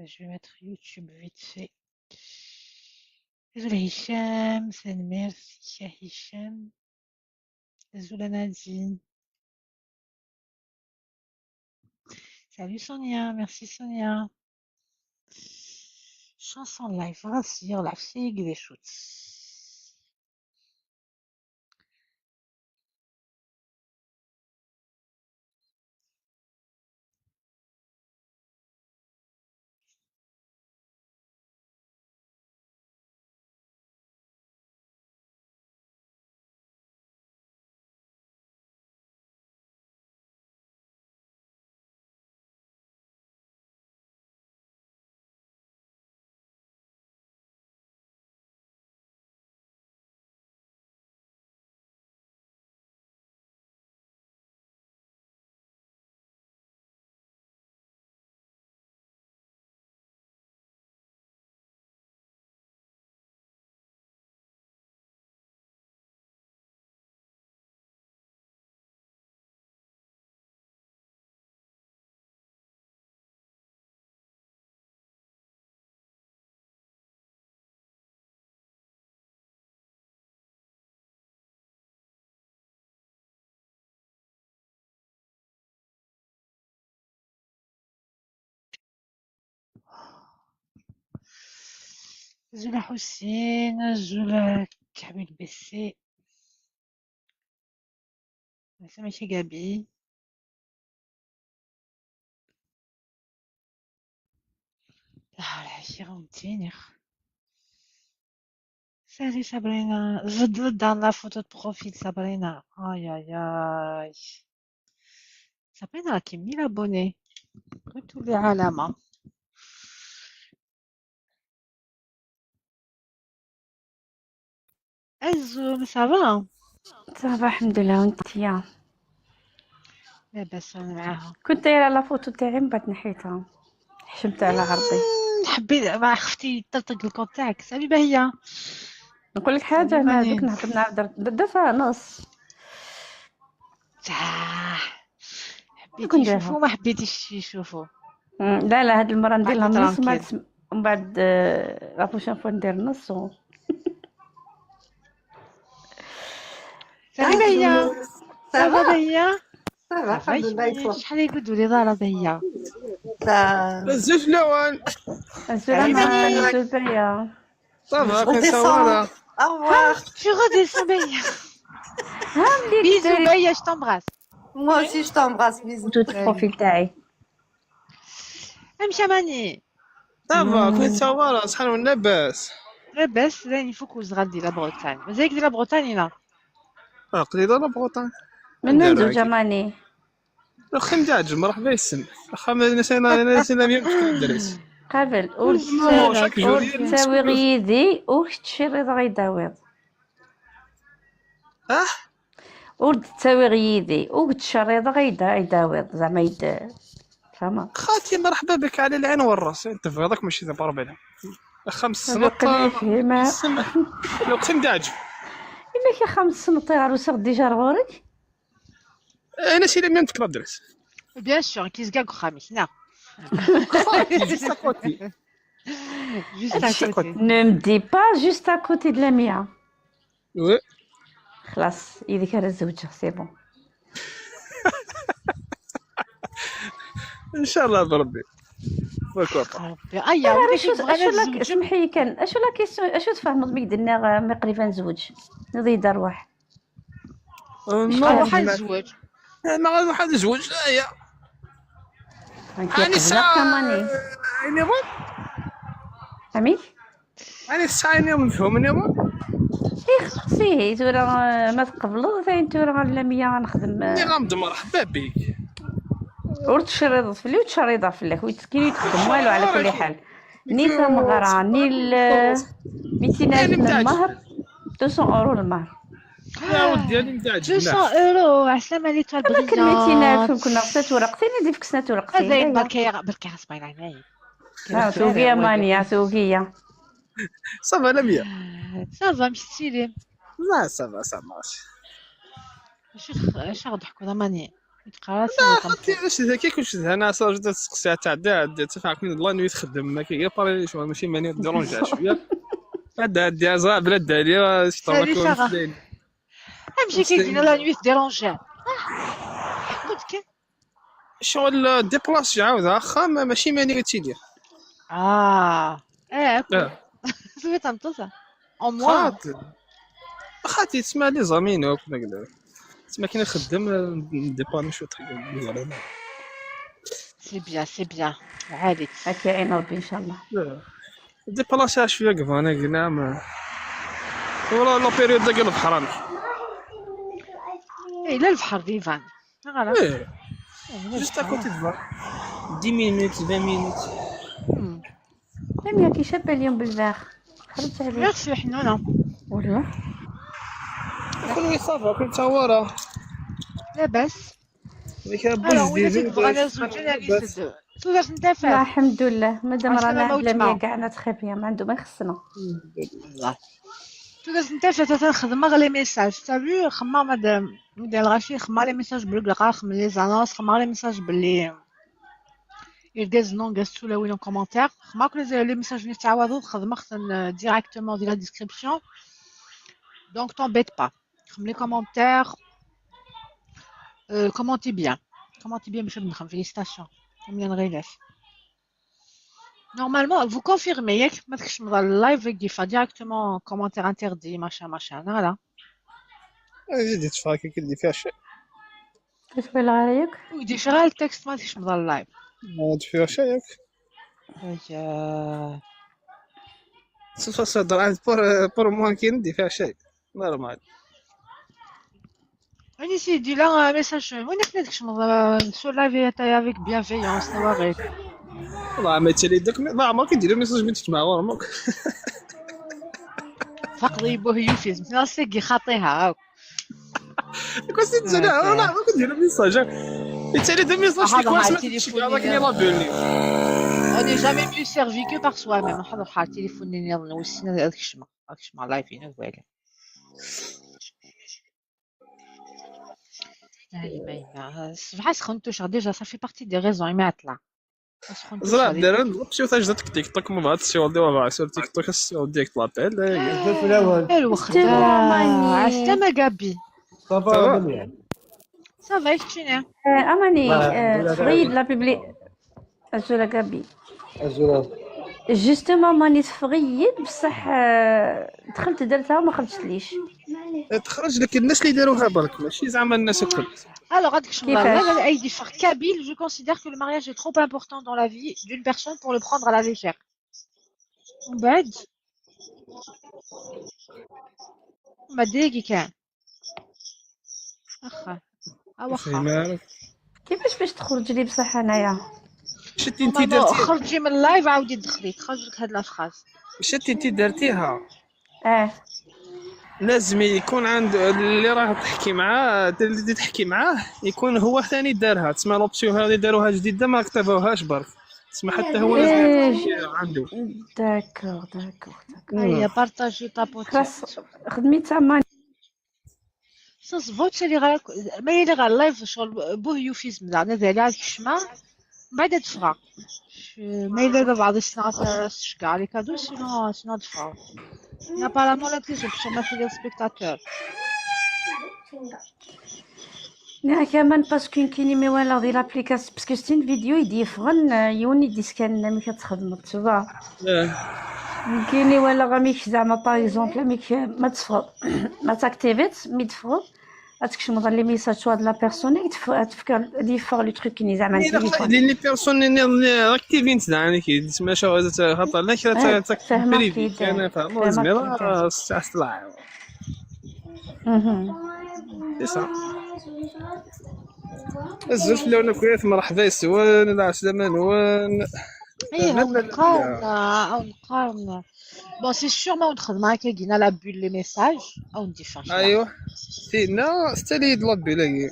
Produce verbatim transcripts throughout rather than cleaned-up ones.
Je vais mettre YouTube vite fait. Azul a Hicham, tanemmirt-ik a Hicham. Azul a Nadine. Salut Sonia, merci Sonia. Chanson live, ɣas yerɣ lɛefs-ik d acu-tt. Azul a Ḥusin, azul a Kamil B C. Amek a Gabi? Ah, lɛaci ɣ-wen-ttiniɣ. Salut Sabrina, je doute dans la photo de profil Sabrina. Aïe aïe aïe. Sabrina راكي mille abonnés. كنت لي علامة. Azul, ça va? Ça va, الحمد لله، وانتيا؟ لاباس، انا معاها. كنت دايره la photo تاعي، من بعد نحيتها، حشمت على عرضي. مم، حبيت، ما خفتي تطق الكونتاكت. سالي بهية. نقول لك حاجه، انا ماني. دوك نهضر، نهضر، درتها نص. صح. حبيتي كنت دايرها. يشوفوا، ما حبيتيش يشوفوا. مم، لا، لا، هاد المرة ندير لها نص، ما ترانكيل. تسم-، ومن بعد، آه، la prochaine fois ندير نص و- سلام بيا. Ça va بيا؟ Ça va، الحمد لله، شحال يقول لي دار بيا؟ بزاف لون. السلام عليكم. بيا. Ça va، كي صورة. Au revoir. Tu redescends بيا. Bisous بيا، je t'embrasse. Moi aussi, je t'embrasse. Bisous. Tout profil تاعي. امشي ماني. Ça va، كنت صورة، شحال من لاباس؟ لاباس، زين يفوك وزغال دي la Bretagne. مازالك دي la Bretagne هنا؟ اه، قليلة la Bretagne. من وين زوجة ماني؟ اخي مدعج، مرحبا يسم. اخا ما نسينا، انا نسينا ميم تدرس. قبل، ور تساوي، ور تساوي غيدي، وكتشري غيداويض. اه؟ ور تساوي غيدي، وكتشري غيدا، غيداويض، زعما يد-، فهمت؟ خالتي، مرحبا بك على العين والراس، انت في غيظك ماشي دابا ربعنا. خمس سنوات. لو كنت مدعج. إما كي خمس سنوات عروسة غدي جار غورك؟ انا سي لميا نتكرا درس. Bien sûr، كي زكا خامي هنا. خالتي، juste à côté. Juste à côté. Ne me dis pas juste à côté de la mia. Oui. خلاص، إذا كان الزوجة، c'est bon. ان شاء الله بربي. ربي. ايا، ولا شو، شو لا، اسمحي كان، شو لا كيسيون، شو تفهموا ميك دنا مقرفه نزوج؟ نضي دار واحد. نروح نزوج. ما غادي واحد يزوج، لا يا. هاني ساعة كماني. عيني بون. عمي؟ هاني ساعة عيني مفهوم، عيني بون. إيه، خصيه، تورا، آه، ما تقبلو، ثاني تورا، لا مية نخدم، آه. اللي غنضم، مرحبا بك. ورتشريض فلي وتشريض فلك، ويتكين يتخدم والو على كل حال. ني ثمغرة، ني ال-، ميتين ألف المهر، deux cents euros المهر. يا ودي، أنا متعجب. Deux cents euros، عسلامة لي. أما كان ميتين ألف كنا غسلت ورقتين، يدي فكسنا ورقتين. هذا بركي، بركي غصب عليك. آه، سوقية مانيا، سوقية. صافا، لا مية. صافا، مشتي لي. لا، صافا، صافا. شو تخ-، شو غضحكوا، لا ماني. تقرا لا، خاطي، واش ذاك كلشي زهقان، صافي، جات تسقسي، تعدي، عدي، تفعل كاين الله نوي تخدم، ما كاين غير باري شويه، ماشي ماني ديرونجا شويه. هذا، هادي، زعما بلا دالي، راه شطرنا هادي كون شغل. سدين. امشي كيدينا لا نويت ديرونجا. قلت كي شغل ديبلاس عاود اخا، ما-، ماشي ماني تيدير. اه، ايه، كل. آه. سميت عن طوسه. او موان. خاطر. خاطي تسمع لي زامي نوك، ما قلت. تسمع كي نخدم، آه، ديباني شو تخدم، زعما. سي بيان، سي بيان. عالي. هاك يعين ربي ان شاء الله. آه. ديبلاس شويه كفانا قلنا ما. والله لا بيريود داك البحر انا. ايه، لا البحر ديفان. غلط. ايه. إيه، لا جوست البحر. اكوتي دو بار. دي مينوت، عشرين مينوت. مم. لم يكن شابة اليوم بالباغ. خرجت عليه. ميرسي حنونة. ولا؟ كل وي صافا، كل تا هو راه. لاباس. ديك الوغ، بوز ولا ديزي تبغى بوز. لازم تجي لاباس. لاباس. تقدر تنتفع. لا، الحمد لله. مادام عسلامة رانا عند موت لمية ما. كاع نتخي بيان، ما عندو ما يخصنا. الله. تقدر تنتفع حتى تنخدم غير لي ميساج. تابعو خما مادام. مادام الغاشي خما لي ميساج بلوك القاخ من لي زانونس، خما لي ميساج بلي. يرقز نون قاس تسولاوين كومونتير. خما كل زي لي ميساج اللي تعاودوا خدمة خصنا ديريكتومون ديال لا ديسكريبسيون. دونك تومبيت با. خم لي كومونتير. كومونتي بيان. كومونتي بيان باش نخدم. فيليسيتاسيون. كاملين غير ناس. نورمالمون فو كونفيرمي ياك ما تكشمض اللايف يقفا ديريكتومون كومونتير انتردي ماشا ماشا. انا لا. هذه دي تفاكي كي دي فيها شيء. كتبان غير ياك. ودي شغال التكست ما تكشمض اللايف. ما دي فيها شيء ياك. ايا. صفر صدر عاد بور، بور موان كي ندي فيها شيء. نورمال. راني سيدي لا ميساج وين كنا ديك شمض سو لايف تاع افيك بيانفيونس توا غير. والله ما تالي داك ما عمرك دير ميساج بنتك مع عمرك. فقدي بوه يوفيز مثلا سيكي خاطيها هاك. كنت تزعل انا ما كنت دير ميساج. تالي دير ميساج هذا كواش هاي ما تمشي تليفون على كي لا بولي. انا جامي ميو سيرفي كو بار سوا ميم. حضر حال تليفون نيضن وسنا هذاك الشمع هذاك الشمع لايفين وقاعد. هاي باينة. الصباح سخنتو شغل ديجا صافي بارتي دي ريزون ما عطلع. سخنتو زرا شغل. دار لوبسيون تاع جدك تيك توك من بعد السيو ديو راه سور تيك توك السيو ديك لابيل. جات في الاول. الوخت. جوستومون، ماني. عسلامة كابي. صافا صافا. دنيا. صافا يكتشينا. آه، اماني، آه، آه، الحمد لله. تغيد لا بيبلي. ازول كابي. ازول. جوستومون ماني تفغيد بصح، آه، دخلت درتها وما خرجتليش. تخرج لك الناس اللي داروها برك، ماشي زعما الناس الكل. الوغ هذيك الشمرة كيفاش؟ لا لا اي ديفير كابيل. Je considère que le mariage est trop important dans la vie d'une personne pour le prendre à la légère. ومن بعد ما ديكي كان. اخا. اه واخا. كيفاش باش تخرج لي بصح انايا؟ شتي انت نورمالمون درتي خرجي من اللايف عاودي دخلي تخرج لك هاد لا فراز. شتي انت درتيها؟ اه. لازم يكون عند اللي راه تحكي معاه، اللي تحكي معاه يكون هو ثاني دارها، تسمى لوبسيون هذه داروها جديده ما كتبوهاش برك، تسمى حتى هو لازم إيه. يكون عنده. داكوغ، داكوغ، داكوغ. هيا بارطاجي طابوتي. خلاص، خدمي تما. سنصبوت اللي غا ما يلي غا اللايف شغل بوه يوفيزم زعما ذا على الكشمه. من بعد تفرى. ما يلي غا بعض السنة تشكى عليك هادو سينو سينو تفرى. يا بارامون لا تيزو باش ما في لي سبيكتاتور. لا كمان باسكو كاين مي ولا دي لابليكاسيون باسكو ستين فيديو يدي يفغن يوني ديسكان مي كتخدم تبا. كاين ولا غا ميك زعما باغ اكزومبل ميك ما تفغ ما تاكتيفيت مي تفغ. هاتكشمض لي ميساج سوا د لا بيرسون اللي تف-، تفكر اللي يفغ لو تروك كيني زعما مي لا، تليفون. لي، لي بيرسون اللي، اللي راك تيفين زعما كي تسمى شو هذا تا-، خاطر لا كرا تا-، آه، تا-، فاهمة بريفي، كيداير. كان فاهم، فاهمة زعما كيداير. راه س-، س-، لا. مهم. سي سا. الزوج في الاول كويس، مرحبا يسون، لا عسلامة نون. ايه، لا، لا، لا، لا. نقارن، او نقارن. بون، سي سيغ ما ندخل معاك كينا لا بول لي ميساج، او ندير شارج. ايوا. سي، نا، ستالي دو لا بول، ايوا.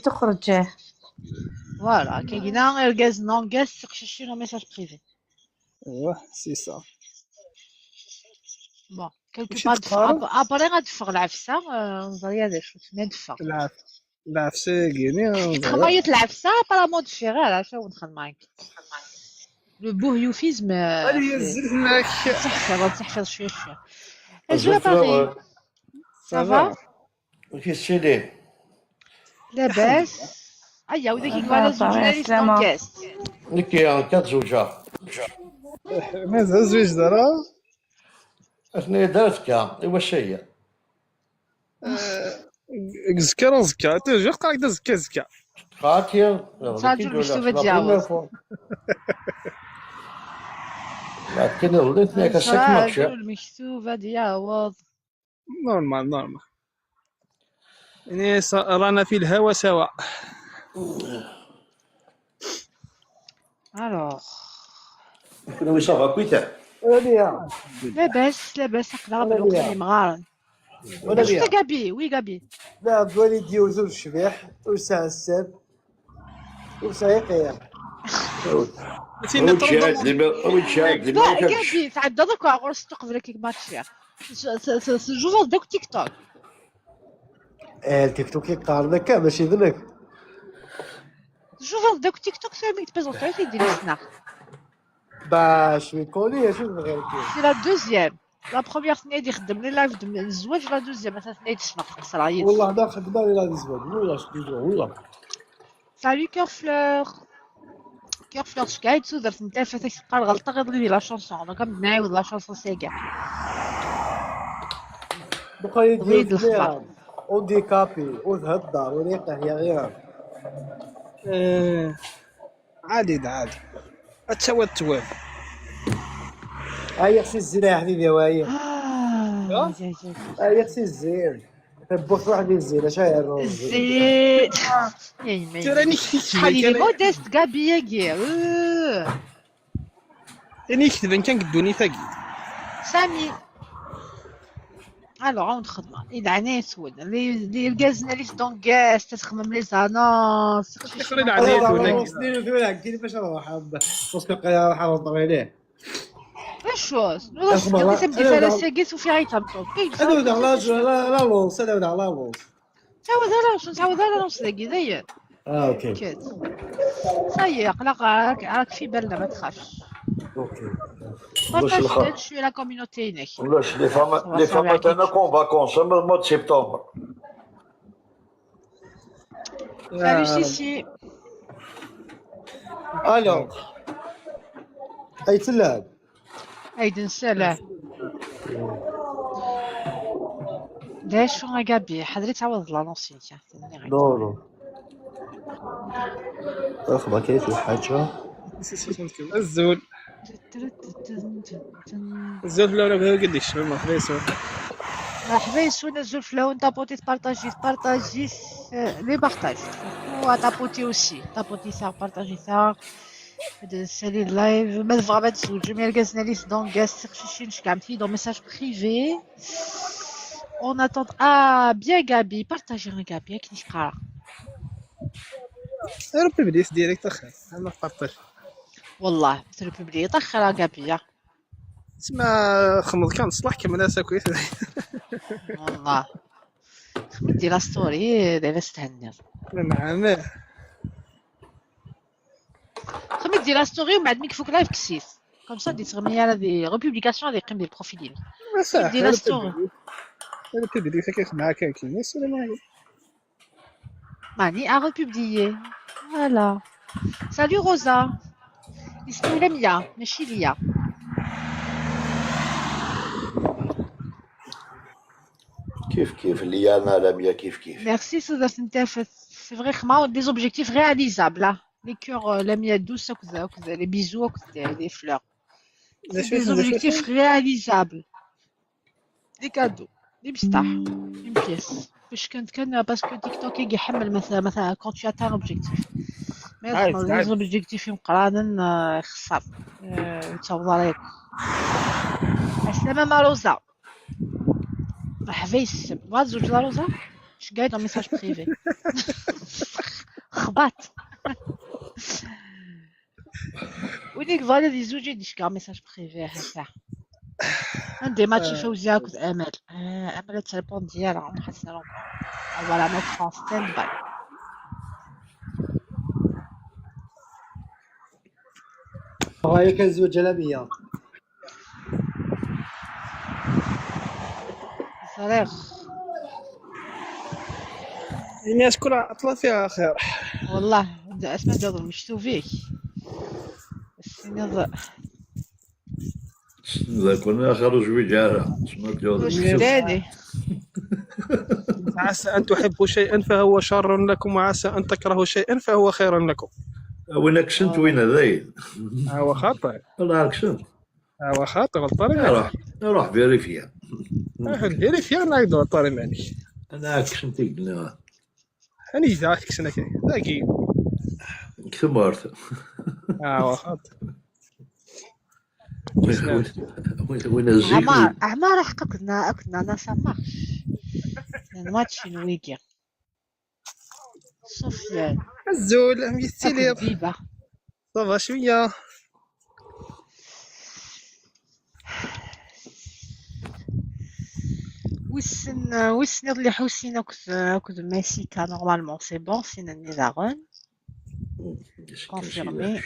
تخرج. فوالا، كينا ارغاز نونغاز سقششي لو ميساج بريفي. ايوا، سي سا. بون، كيلكو ماشي بار تقارن. اب-، ابري غتفغ العفسه، آه، نظريه هذا شو تما دفغ. العفسه. Lɛefsa-agi-ni. Txemmayeḍ lɛefsa, apparemment d cci ara, acu wen-xedmeɣ. Le bourriufisme. Allez, azul fell-ak. Teḥfiḍ, teḥfiḍ cwiṭ cwiṭ. Azul a Paris. Ça va? Amek i tettili? Labas. Aya, ula kik wala zuǧ lali s tonguest. Nekki akka tzuǧeɣ. Mazal zwiǧ dara? Atni d azekka, i wacu-yi? Deg zekka ara ẓekka, ata ziɣ qqareɣ-d azekka, azekka. Xaṭi. Netta Ǧul Mektub ad d-yaweḍ. Lɛebd kan iḍelli, tenna-k ass-a kma kciɣ. Ǧul Mektub ad d-yaweḍ. Normal, normal. Ini رانا في الهوا سوا. Alors. Kunwi ça va, Peter? Labas, labas, aql-aɣ belluqen yemɣaren. Acu Gabi? Oui, Gabi. Nɛebd walid yiwet ur tecbiḥ, ur tesɛi ssem, ur tesɛi qiya. Gabi, tɛeddaḍ akk ɣur-s tuqbel ad k-matchiɣ. Tjubaḍ-d akk TikTok. Eh, TikTok yeqqaren akka, mačči d nekk. Tjubaḍ-d akk TikTok, tura mi k-d-prezentiɣ idlisen-a. Bah, je suis connu, acu tebɣiḍ kan? C'est la deuxième. La première tenna-yi-d ixeddem les lives n zzwaǧ, la deuxième atan tenna-yi-d ssneɣ-t, qeṣṣreɣ yid-s. Wellah ma xeddmeɣ les lives n zzwaǧ, wellah, je suis connu, wellah. Salut Cœur Fleur. Cœur Fleur, ceggeɛ-iyi-d tudert n tafat, ak teqqar ɣelṭeɣ iḍelli di la chanson, donc am d-nɛiwed la chanson sagi. Bɣiɣ ad d-lexbar. Handicapé, ur thedder, ur iqehya ɣir. Eh, عادي ده عادي. Ad tawad twal. Ɛyiɣ si zzin a ḥbibi, ɛyiɣ. Ah, Ɛyiɣ si zzin. Tawwurt waḥd i zzin, acu ara rreɣ? Zzin. Tura nik Ḥali les modestes, Gabi-agi. Euh. Ini ketben kan deg ddunit-agi. Sami. Alors, on xedmeɣ. I leɛnaya-twen. Irgazen-a li tdongest, ad txemmem les annonces. Tixri leɛnaya-twen. Tura, kif bac ad ruḥeɣ? Parce que qaya ruḥeɣ ɣer ṭrili. Acu? Nudaɣ seg iḍ-is am d-ifara sagi tufiɣ ay tameṭṭut. Ad awdeɣ la lance, ad awdeɣ la lance. Ttɛawad ara, ur ttɛawad ara lance dagi, dayen. Ah, ok. Ça y est, aql-aɣ راك في بالنا, ما تخافش. Ok. Partage kan cwiya la communauté-inek. Ulac, les femmes, les femmes atan akk en vacances, am le mois de septembre. Salut Sissi. Alors, ay tellab. Ayd n Salah. D acu a Gabi? Ḥader ad tɛawdeḍ l'annonce-ik. Non, non. Ax, ma kayt lḥaǧa. Azul. Azul fell-awen, ad ak-d-ikcem, merḥba yes-wen. Merḥba yes-wen, azul fell-awen, tapotit, partajit, partajit, euh, les partages. Surtout à tapoter aussi. Tapotit-aɣ, partajit-aɣ. Ad nsali live. Ma tebɣam ad tzewǧem, irgazen-a li tdongest, tiqcicin, ceggɛemt-iyi-d en message privé. On attend. Ah, bien Gabi, partager Gabi, akken i k-qqareɣ. Republi-t direct axir, ama partage. Wallah, republi-t axir a Gabi, ya. Tma xmeḍ kan ṣṣlaḥ kemmel-as akk. Wallah. Xmi-d di la story, d ala s-thenniḍ. Nɛam. Xmi-d di la story, mbeɛd mi ifuk live kkes-it. Comme ça, di tɣmi ara di republication ad yeqqim di profil-inu. Xmi-d di la story. Republi-t akka xedmeɣ akka akken. Assalam alaykum. Mani a republié. Voilà. Salut Rosa. Isem-iw Lamia, mačči Lia. Kif kif, Liana, Lamia, kif kif. Merci, tudert n tafat. C'est vrai, xma des objectifs réalisables, hein. Les cœurs, euh, Lamia douce, akked, akked les bisous, akked des, des fleurs. C'est des objectifs réalisables. Des cadeaux, des mestaḥ, une pièce. Bac kan, kan, parce que TikTok iḥemmel, مثلا, مثلا, quand tu atteins l'objectif. Mais les objectifs imeqqranen, euh, xṣer. Euh, ur ttaweḍ ara yakk. Aslama ma Rosa. Merḥba yes-m. Tebɣa ad tzewǧeḍ a Rosa? Ceggeɛ-iyi-d en message privé. Xbat. Win i yebɣan ad yezweǧ, ad d-iceggeɛ message privé, ha-t-a. Anda ma tcif Fawziya akked Amal. Ah, Amal ad trépondi ara, on va se rendre. Voilà, mettre en stand-by. Bɣa yakan zwaǧ alamiyya. Ẓriɣ. Ini-as كل عطلة فيها خير. والله، اسمع، جاوب مكتوبيك. السنة ذاك انا اخر زويج على اسمع جاوب واش تاني؟ عسى أن تحبوا شيئا فهو شر لكم، وعسى أن تكرهوا شيئا فهو خير لكم. وين كسنت وين هذاين؟ هو خاطئ. والله كسنت. هو خاطئ، غلطان. روح، روح فيريفيا. روح فيريفيا، نعيدو الطاري معليش. انا كسنت يقلنا. أنا إذا عاد كسنا كاين. ذاكي. كثمرت. هو خاطئ. وين وين- وين الزيت؟ عمار، عمار، حقا كنا، كنا، لا، سا مارش. الماتش نويكي. سفيان. الزول، ميستيلي. ديبا. صافا شوية. ويسن، ويسن يضلي حسين أكد، أكد ماسيكا، نورمالمون سي بون، سين النظاغون. كونفيرمي.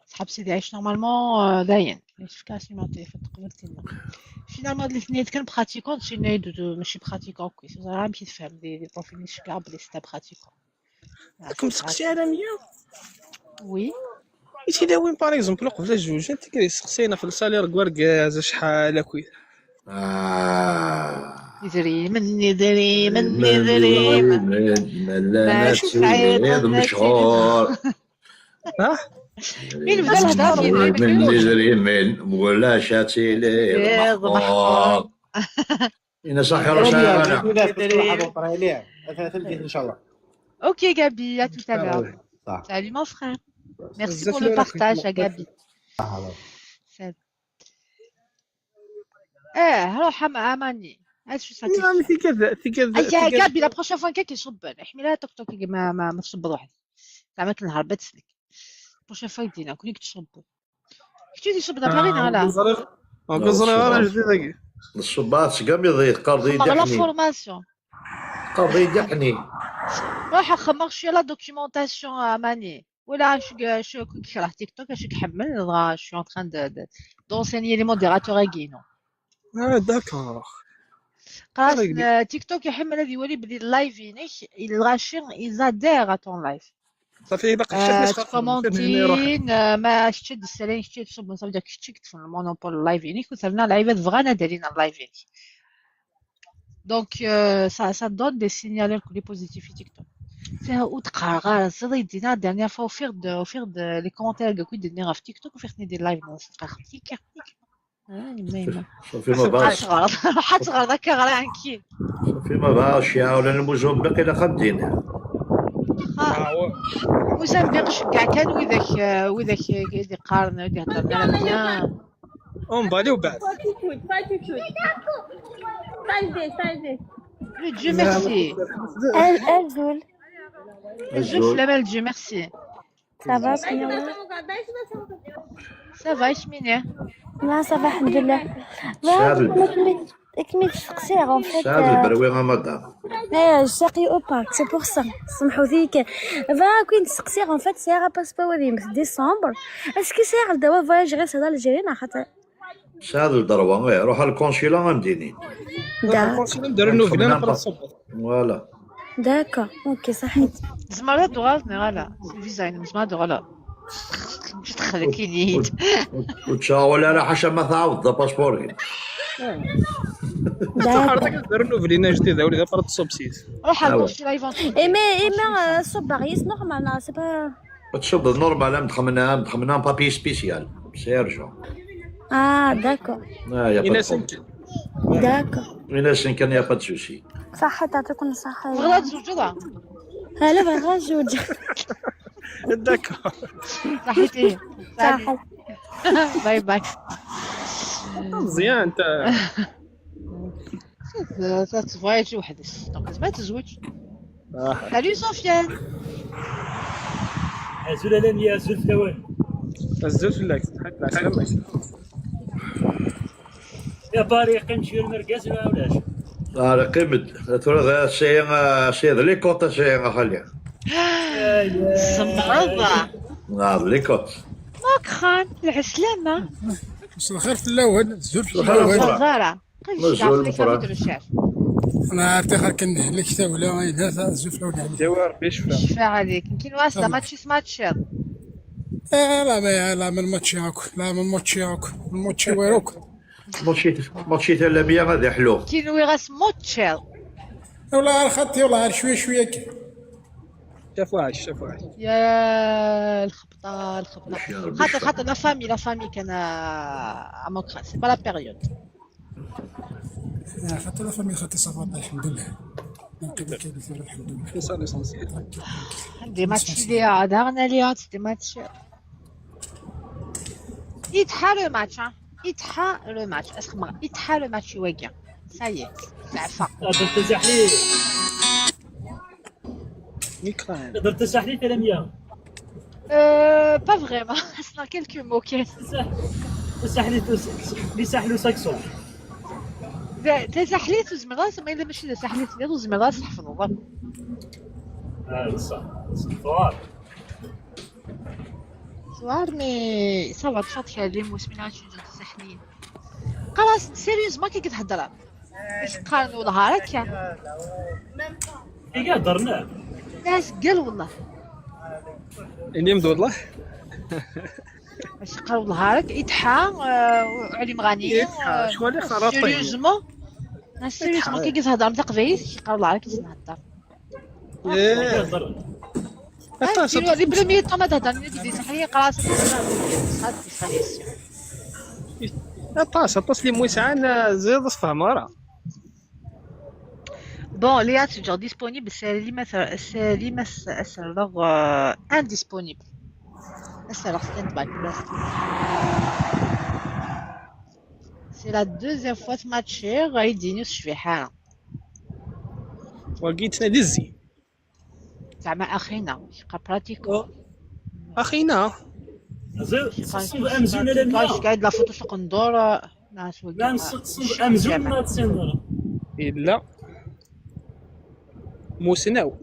صحاب سيدي عيش نورمالمون، آه، داين. شفت كاع سيما تيفا تقبلتي لنا. فينالمون هاد الاثنين كان براتيكون، سينا يدو ماشي براتيكون كويس. زعما كي تفهم دي، دي بروفيل شكاع بلي ستا براتيكون. راكم سقسي على مية؟ وي. إيش إلا وين، باغ إكزومبل، قبل جوج، أنت كي سقسينا في السالير كواركاز شحال أكوي؟ آه. يدري من، يدري من، يدري من. من ملانا ماشي سعيد، تسير ماشي مشهور. ها؟ مين بدا الهضره؟ من يدري من ولا شاتي لي إيه، مخور. إنا صح راه إليا، انا. إليا، في كل واحد وطرا، إليا. ثلاثة الجيش إن شاء الله. Ok Gaby, à tout à l'heure. صح. Salut mon frère. Merci بزاف pour اللي le راك partage تقول. Gaby. صح، الله. Salut. ايه، روح مع اماني. هاد شو نعم، ساكت؟ في كذا، في كذا، ايا في كذا. Gaby، la prochaine fois كي يصبر، احمي لها توك توك، ما ما ما تصبر واحد. زعما كنهار بتسلك. La prochaine fois يدينا كون يكتشرب. كنتي تشرب دابا غير آه، على. بزرير. آه، لا، بزرير، والصراحة. أنا جديد هاكي. الصباط كامل يقرضي خمر لا يدحني. فورماسيون. قرضي يدحني. روح خمر شويه la documentation اماني. ولا شو شو كي كره تيك توك، شو كحمل، راه je suis en train de de d'enseigner les modérateurs à Guino. آه، داكور. قاس رجلي. تيك توك يحمل هذه يولي بلي اللايف ينك الغاشي يزادير à ton live. صافي، إلا قشتك آه، نسخة خمسين هنا يروح. تكومونتين، آه، ما شتي السلام، شتي تصب، ما صافي داك شتي كتفن المونوبول اللايف ينك وثرنا لعيبه فغانا دارين اللايف ينك. Donc, euh, ça, ça donne des signaux que les positifs في تيك توك. فيها وتقهر غير زيد يدينا dernière fois وفير د-، وفير د-، les commentaires كاع كنت ديرني في تيك توك وفير ثني دير لايف ناس كاع خفيك كاع. آه، يما، يما. صافي ما بغاش. حتغرض، حتغرض هكا غير عنكي. صافي ما بغاش يا ولا الموزون باقي لا خدينا. آه. وزنبيق شكاع كان ويداك، آه، ويداك يقارن، ويداك يهضر على مزيان. اون بالي وبعد. Pas tout de suite, pas tout de suite. Pas le dé, pas le dé. Le Dieu merci. أزول. الزول في الامان، Dieu merci. Ça va, Pia? Ça va, يسميني. لا، ça va, الحمد لله. سعد لا، كملت، كملت تسقسيغ، en fait. سعد البروي رمضان. ايه، الشاقي اوبا، c'est pour ça. سمحوا لي كان. فا كنت تسقسيغ، en fait, c'est un passeport هذه من ديسمبر. Est-ce que c'est un droit voyage غير هذا الجيري، خاطر سعد الدروة، إيه، روح على الكونسيلا غنديني. دا. كونسيلا ندير النوفل، أنا قرا الصبر. فوالا. داكور، اوكي، صحيت. زعما لا دوغال، لا، لا. فيزا، يعني، زعما دوغال. مش دخلك كينيت. وتشاول على حاشا ما تعوض ذا باسبور. داكور. ندير النوفل، أنا جديد، وليد، قرا الصبسيس. روح أيوة. على شي لايف. اي مي، اي مي، صباغ يس نورمال، لا، c'est pas. تشد نورمال، مدخمنا، مدخمنا بابي سبيسيال. سيرجو. اه، داكور. لا، يا إنا با سنكن. داكور. إنا سنكن، يا با دو سوسي. صحة، يعطيكم الصحة. بغا تزوج ولا؟ هلا، بغا نزوج. داكور. صحيتي. صحة. باي باي. مزيان أنت. تتفوايج وحدك، دونك ما تزوج. آه. سالو سفيان. أزول ألمية، أزول فلاون. أزول فلاك. العسلامة. يا باري، قيم شوية المركز ولا ولاش؟ آه، قيمت. ترى سي، سي ليكوت، سي خليها. سمرضة. آه، ليكوت. شكرا. العسلامة. مساء الخير في الاول، زول في الاول. زهرة. قل شي عفوا، كامل تروشير. انا عرفتي خير كان لك تاولا هنا زول في الاول. داوي ربي يشفى. الشفاء عليك. كاين واش لا ماتشي سماتشير. لا ما لا من ماتشي هاك، لا من ماتشي هاك، من ماتشي ويروك. ماتشي، ماتشي تاع لامية غادي حلو. كاين وي غاس ماتشير. والله غير خطي، والله غير شويه شويه كي. شاف واحد، شاف واحد. يا الخبطه، الخبطه. خاطر خاطر لا فامي، لا فامي كان اموكرات سي با لا بيريود. آه، خاطر لا فامي خاطر صافا الحمد لله. من قبل كيف يصير الحمد لله. سي سا ليسونسيال. عندي ماتش ليا دارنا ليا دي ماتش. يتحا لو ماتش، ها. يتحا لو ماتش. اسخما يتحا لو ماتش يواقع. سايي. زعفا. درت زحلي. ميكران. درت زحلي في لميا. أه، با فريمون. سنا كيلكو مو كاين. زحلي، لي ساحلو ساكسون. تسحليت وزميراس، ما الا ماشي تسحليت، غير وزميراس تحفظ. اه، صح. صح. زوار، مي صافا تفات كاع لي موسمين عاد شنو تسحلين. خلاص، سيريوزمون كي كتهضر؟ اش قارن والله هاكا. كي هضرنا. ناس قال والله. اللي مدود الله. اش قال والله هاك، يتحا، آه، علي مغاني، يتحا، آه، شكون اللي خرج طيب؟ سيريوزمون. ناس سيريوزمون يتحا. كي كتهضر متى قبيل، كي قال والله هاك كي نهضر. إيه. آه، أطاس، ديرو أطاس. لي بروميي طون ما تهضرني، دي صحيح، خلاص، خلاص، خلاص. أطاس، أطاس لي موسعان، زيد اصفه مرة. بون، لي اتجر ديسپونيبل، سالي ما ث-، سالي ما س-، اسرغ، آه، انديسپونيبل. اسرغ ستاند باي بلاصتي. سي لا دوزيام فوا تماتشي، غيديني وش في حالة. وقيت نادي الزين. زعما اخينا يبقى براتيك. أو. اخينا. زير، صوب امزون على مية. قاعد لا فوتو سوق ندور. ناس لا، وقع. نص-، صوب شوف امزون زعما. ما تسيندر. الا موسناو.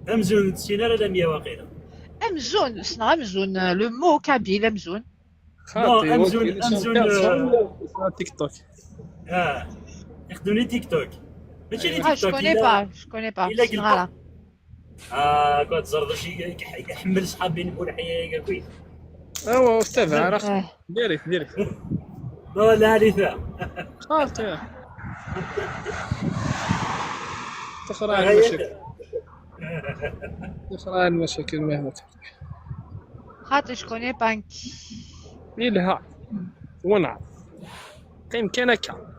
امزون تسينا على مية واقيلا. امزون، سنا امزون، لو مو كابيل امزون. خاطي، نو، امزون، وكيل امزون، شانتال آه. صون ولا تيك توك؟ اه، يخدمني تيك توك. ماشي لي آه، تيك توك، جو كوني إلا، با، جو كوني با، إلا قلت فوالا. اه، كنت زرد شي يح-، يحمل صحابي نقول حي كويس. ايوا استاذ، راه آه. ديري، ديري. لا، لا، هذه ثا. خاطي. تخرج هاي المشاكل. تخرج المشاكل مهما كان. خاطر جو كوني با انكي. يلها. ونعم. قيم كان هكا.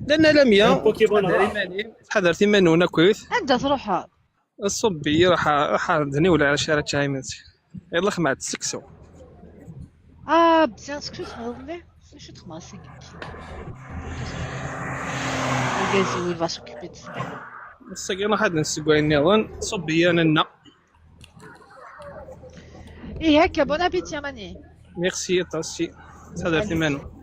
لان لميا بوكيمون تحضر راح. ايماني، تحضر ايمانونا كويس. انت تروح. الصبي راح، راح عندني ولا على شارع تشايمنز. يلا خمعت السكسو. اه، بزاف سكسو تهضر ليه. شو تخماسك؟ الغازي وي فا سوكيبي دو سا. السكين واحد نسقوا النظام، صبي انا نا. ايه هكا، بون ابيتي يا ماني. ميرسي، طاسي. تهضر في مانو.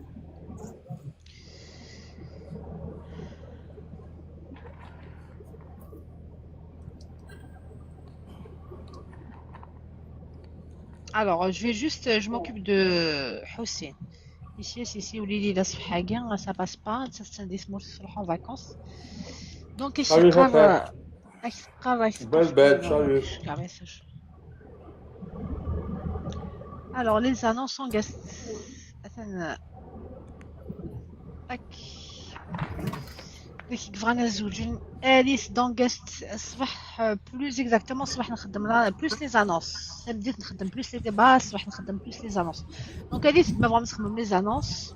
Alors, je vais juste, je m'occupe de Hussein. Ici, ici, ici, وليدي لا صفحة كاع، ça passe pas، نتا تسندي تموت تروح en vacances. Donc, اش يقرا؟ اش تقرا؟ اش تقرا؟ بالبال، شايف. Alors, les annonces en guest. أثناء. أك. داك بغانا زوجين. اليس دون غاست الصباح، آه، بلوز اكزاكتومون الصباح نخدم لا، بلوس لي زانونس. بديت نخدم بلوس لي ديبا، الصباح نخدم بلوس لي زانونس. دونك اليس ما بغا نخدم لي زانونس.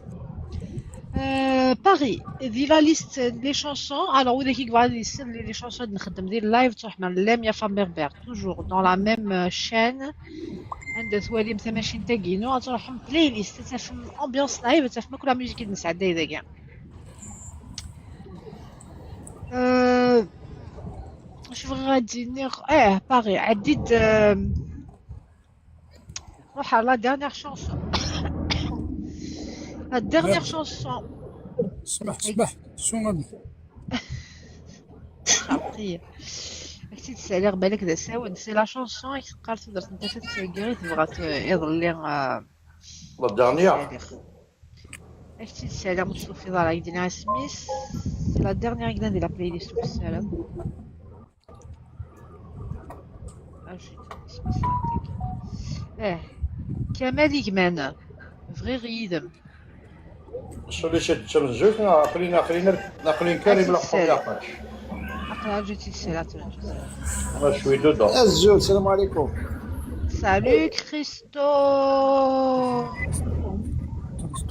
آه، باغي، دي لا ليست لي شونسون. الوغ، ولا كي بغا لي، لي شونسون نخدم دي لايف، تروح مع لام يا فام بيربير، توجور دون لا ميم شين. عند ثوالي مثلا ماشي نتا كينو، تروح بلاي ليست، تفهم امبيونس لايف، تفهم كل ميوزيك نسعد داي داكيا. أه، شوف غادي نيغ-، اه، باغي عديد، آم، روح على لا ديرنيير شونسون. لا ديرنيير شونسون. اسمح، اسمح، شو غادي؟ خطية. راك Ttid sɛiɣ balak d asawen, c'est la chanson i teqqar tudert n tafat n Tagiri tebɣa t-, iḍelli, ah, la dernière. Sɛiɣ. Ak ttid sɛiɣ, ur testufiḍ ara, ak d-nniɣ isem-is. C'est la dernière i yellan di la playlist, ur tessaram. Ah, je suis triste, c'est un truc. Eh, Kamal Igman, bɣiɣ yid-m. Solution d tamenzut, neɣ aql-in, aql-in, aql-in Karim la première page. Aql-aɣ ǧǧet-id sira, ǧǧet-id sira. Moi, je suis dedans. Azul, salam alaikum. Salut Christo.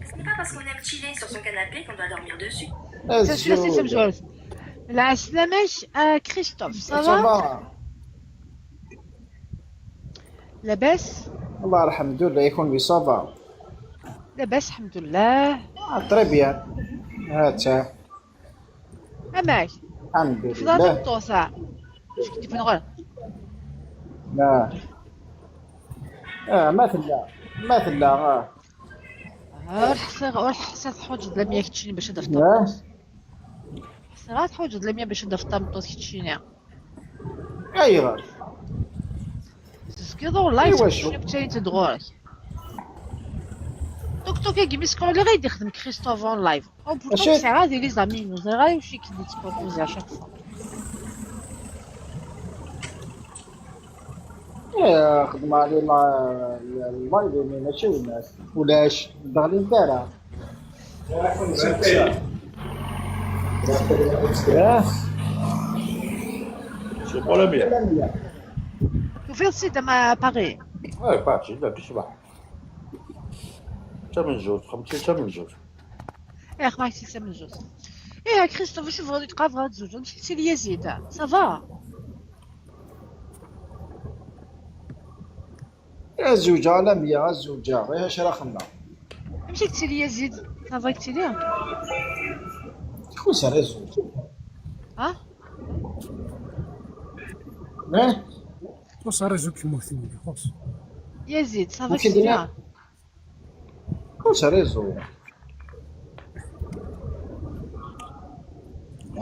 Ce n'est pas parce qu'on aime chiller sur son canapé qu'on doit dormir dessus. Azul. Lɛeslama-k a Christophe, ça va? Ça va. Labas? والله الحمد لله، يكون بي ça va. Labas, الحمد لله. Ah, très bien. هاتا. Amek? الحمد لله. Tefḍa tameṭṭut-a. Acu k-d-iban ɣur-, لا. آه، ما تلا، ما تلا، آه. Ur ḥṣiɣ, ur ḥṣiɣ tḥuǧǧeḍ lamya keččini bac ad d-tafeḍ tameṭṭut. Ḥṣiɣ ad tḥuǧǧeḍ lamya bac ad d-tafeḍ tameṭṭut keččini. Ayɣer? Tezgiḍ ur live, iwacu? Keččini ttayent-d ɣur-k. Tuk tuk-agi mi scrolliɣ i d-ixdem Christophe en live. Oh, pourtant, mačči sɛiɣ ad les amis, ur ẓriɣ ara wacu i k-d-yettproposi à chaque fois. Eh, xedmeɣ les live-ini, mačči winas. Ulac, ur d-ɣlint ara. Eh? C'est pas la mienne. Tufiḍ-tt-id a Paris? Ouais, pas, c'est là, du soir. D tamenzut, xemsin d tamenzut. Eh, xemsin d tamenzut. Eh, Christophe, acu tebɣiḍ, tebɣiḍ ad tezweǧeḍ? Amek i yettili Yazid? Ça va? Ad zewǧeɣ a Lamia, ad zewǧeɣ. Eh, acu ara xedmeɣ? Amek i yettili Yazid? Ça va, yettili? Txus réseau. Ha? Eh? Txus réseau, kemmut-iyi, txus. Yazid, ça va, yettili? Txus réseau.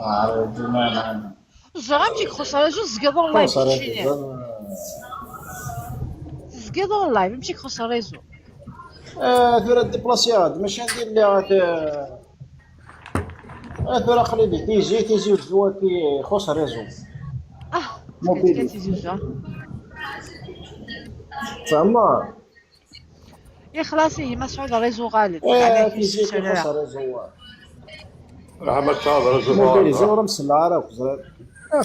Ah, ur ẓriɣ amek i ixuṣṣ réseau, tezgiḍ en live keččini. Tezgiḍ en live, amek i ixuṣṣ réseau? Ah, tura déplaciɣ-d, mačči anda i lliɣ, ah, ah, tura aql-i di Tizi, Tizi Uzzu, waki ixuṣṣ réseau. Ah, mobile. Tizi Uzzu. Tfehmeḍ? Ixlaṣ, ihi Masɛud réseau ɣaleb. Eh, Tizi ixuṣṣ réseau. Rahma tɛawed réseau. Mobiliser ur am-selleɣ ara akk, ẓriɣ. Ah,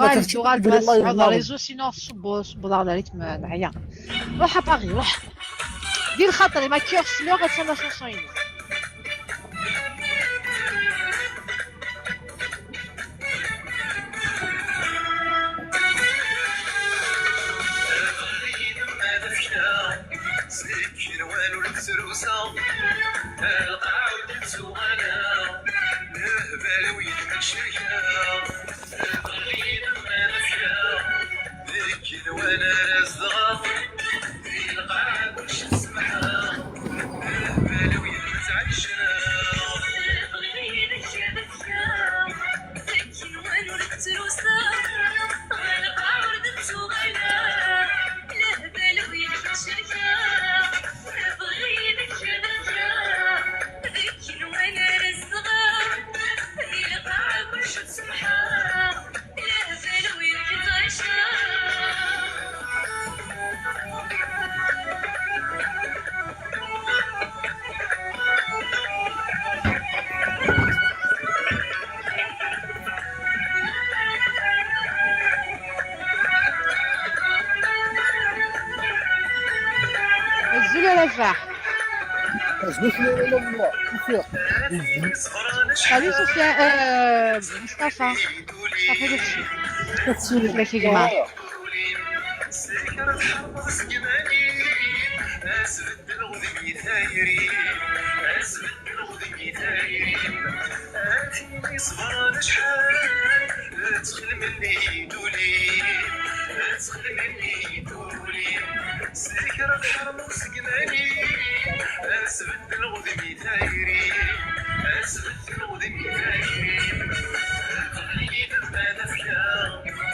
ɣaleb tuɣal Masɛud réseau, sinon tṣubbeḍ, tṣubbeḍ-aɣ-d rrythm, neɛya. Ruḥ a Paris, ruḥ. Di lxaṭer-im, akka ur selleɣ, attan la chanson-inu. Azul a Rabaḥ. Azul fell-awen a Lemwa. Ufiɣ. Salut Sofiane, euh, Mustapha. Salut. Fell-ak a gma.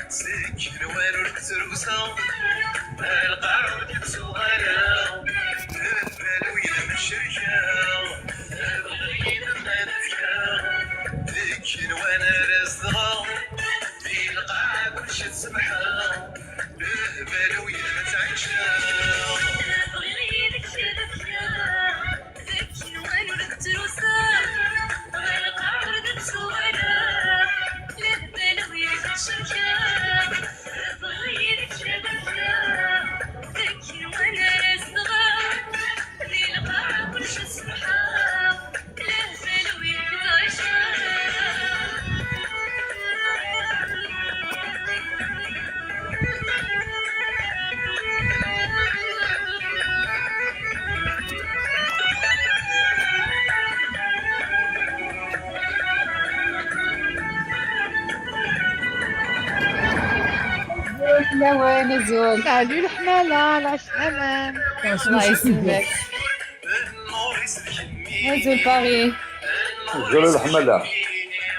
Seg lawan ur d-ttruseɣ, lqaɛa ur d-ttuɣaleɣ, lbal u yid-m cerkeɣ, bɣiɣ yid-m ad fkeɣ, deg lawan ara zedɣeɣ, di lqaɛa kullec ad semḥeɣ, lbal u yid-m ad ttɛiceɣ. Bɣiɣ yid-k ad fkeɣ. Lawan, azul. Salut leḥmala, la semaine. Azul Paris. Azul leḥmala.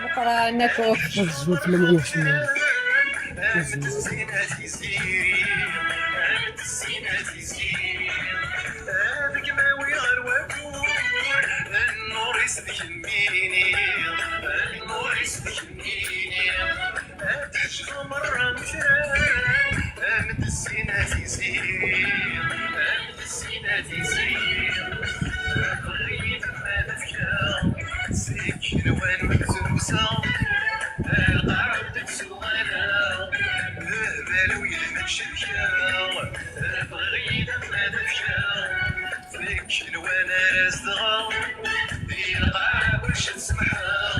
Meqqran akk. Azul tmanya n Ḥmed. Azul. Ad kem-awiɣ ɣer wakud, nnur-is d kemmini, nnur-is d kemmini. Ad teḥceḍ merra n kra, am tessin a tiziri, am tessin a tiziri. Bɣiɣ ad fkeɣ, seg lawan ur d-ttruseɣ, lqaɛa ur d-ttuɣaleɣ, lehbal u yid-m ad cerkeɣ. Bɣiɣ ad fkeɣ, deg lawan ara zedɣeɣ, di lqaɛa kullec ad semḥeɣ,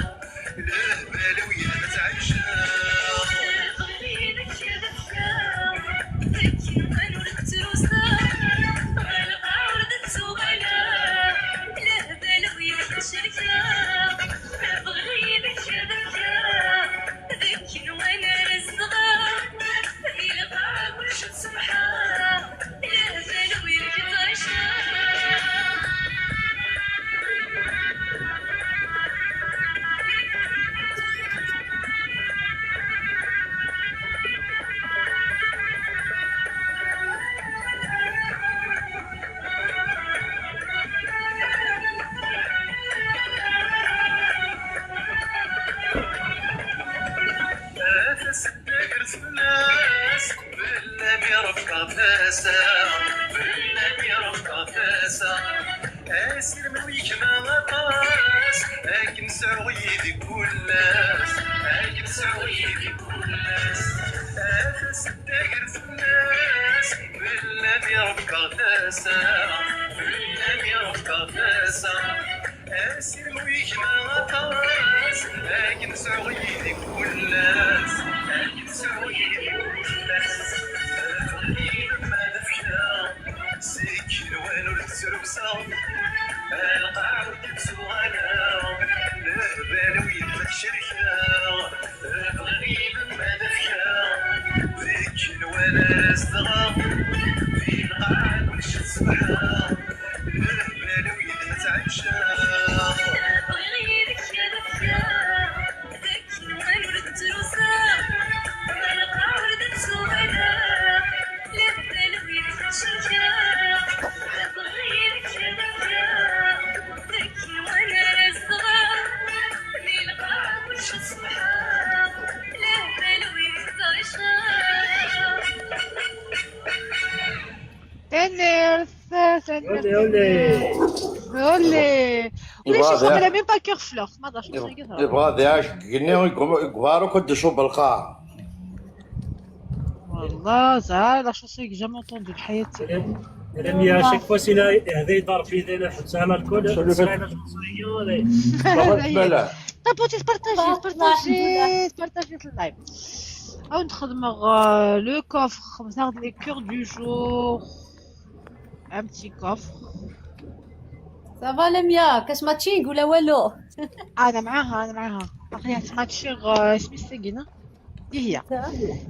lehbal u yid-m ad ttɛiceɣ. Bɣiɣ yid-k ad fkeɣ, deg lawan ur d-ttruseɣ, lqaɛa ur d-ttuɣaleɣ, lehbal u yid-m ad cerkeɣ. Bɣiɣ yid-k ad fkeɣ, deg lawan ara zedɣeɣ, di lqaɛa kullec ad semḥeɣ. Tasedda gar fell-as, fell-am i rebbeɣ tasa, fell-am i rebbeɣ tasa. Asirem-iw yekma aṭas, akken sɛuɣ yid-k kul ass, akken sɛuɣ yid-k kul ass. A tasedda gar fell-as, fell-am i rebbeɣ tasa, fell-am i rebbeɣ tasa. Asirem-iw yekma aṭas, akken sɛuɣ yid-k kul ass, akken sɛuɣ yid-k kul ass. Bɣiɣ ad fkeɣ, seg lawan ur d-ttruseɣ, lqaɛa ur d-ttuɣaleɣ, lehbal u yid-m ad cerkeɣ. Bɣiɣ ad fkeɣ, deg lawan ara zedɣeɣ, di lqaɛa kullec ad semḥeɣ. Lehbal u yid-m ad ttɛiceɣ. Bɣiɣ yid-k ad fkeɣ, deg lawan ur d-ttruseɣ, lqaɛa ur d-ttuɣaleɣ, lehbal u yid-m ad cerkeɣ. Bɣiɣ yid-k ad fkeɣ, deg lawan ara zedɣeɣ, di lqaɛa kullec ad semḥeɣ, lehbal u yid-k ad ttɛiceɣ. Tanemmirt, tanemmirt. Olé, olé. Olé. Ulac, yebɣa ad iqabel même pas cœur fleur. Ma d acu yeb-, yebɣa ad iɛac deg igenni, yebɣa akk ad d-iṣubb lqaɛa. Wallah, ẓer, la chanson que j'ai jamais entendue de حياتي. Madame, à chaque fois, c'est là, هذا يضرب في ذينا حتى على الكل. Absolument. Voilà. Tapotis, partagez, partagez, partagez le live. On trouve le coffre, on regarde les cœurs du jour. Un petit coffre. Ça va, Lemia? كاش matching ولا والو؟ انا معاها، انا معاها. اخي، تماتشيغ، آه، اسمي السجن. دي هي.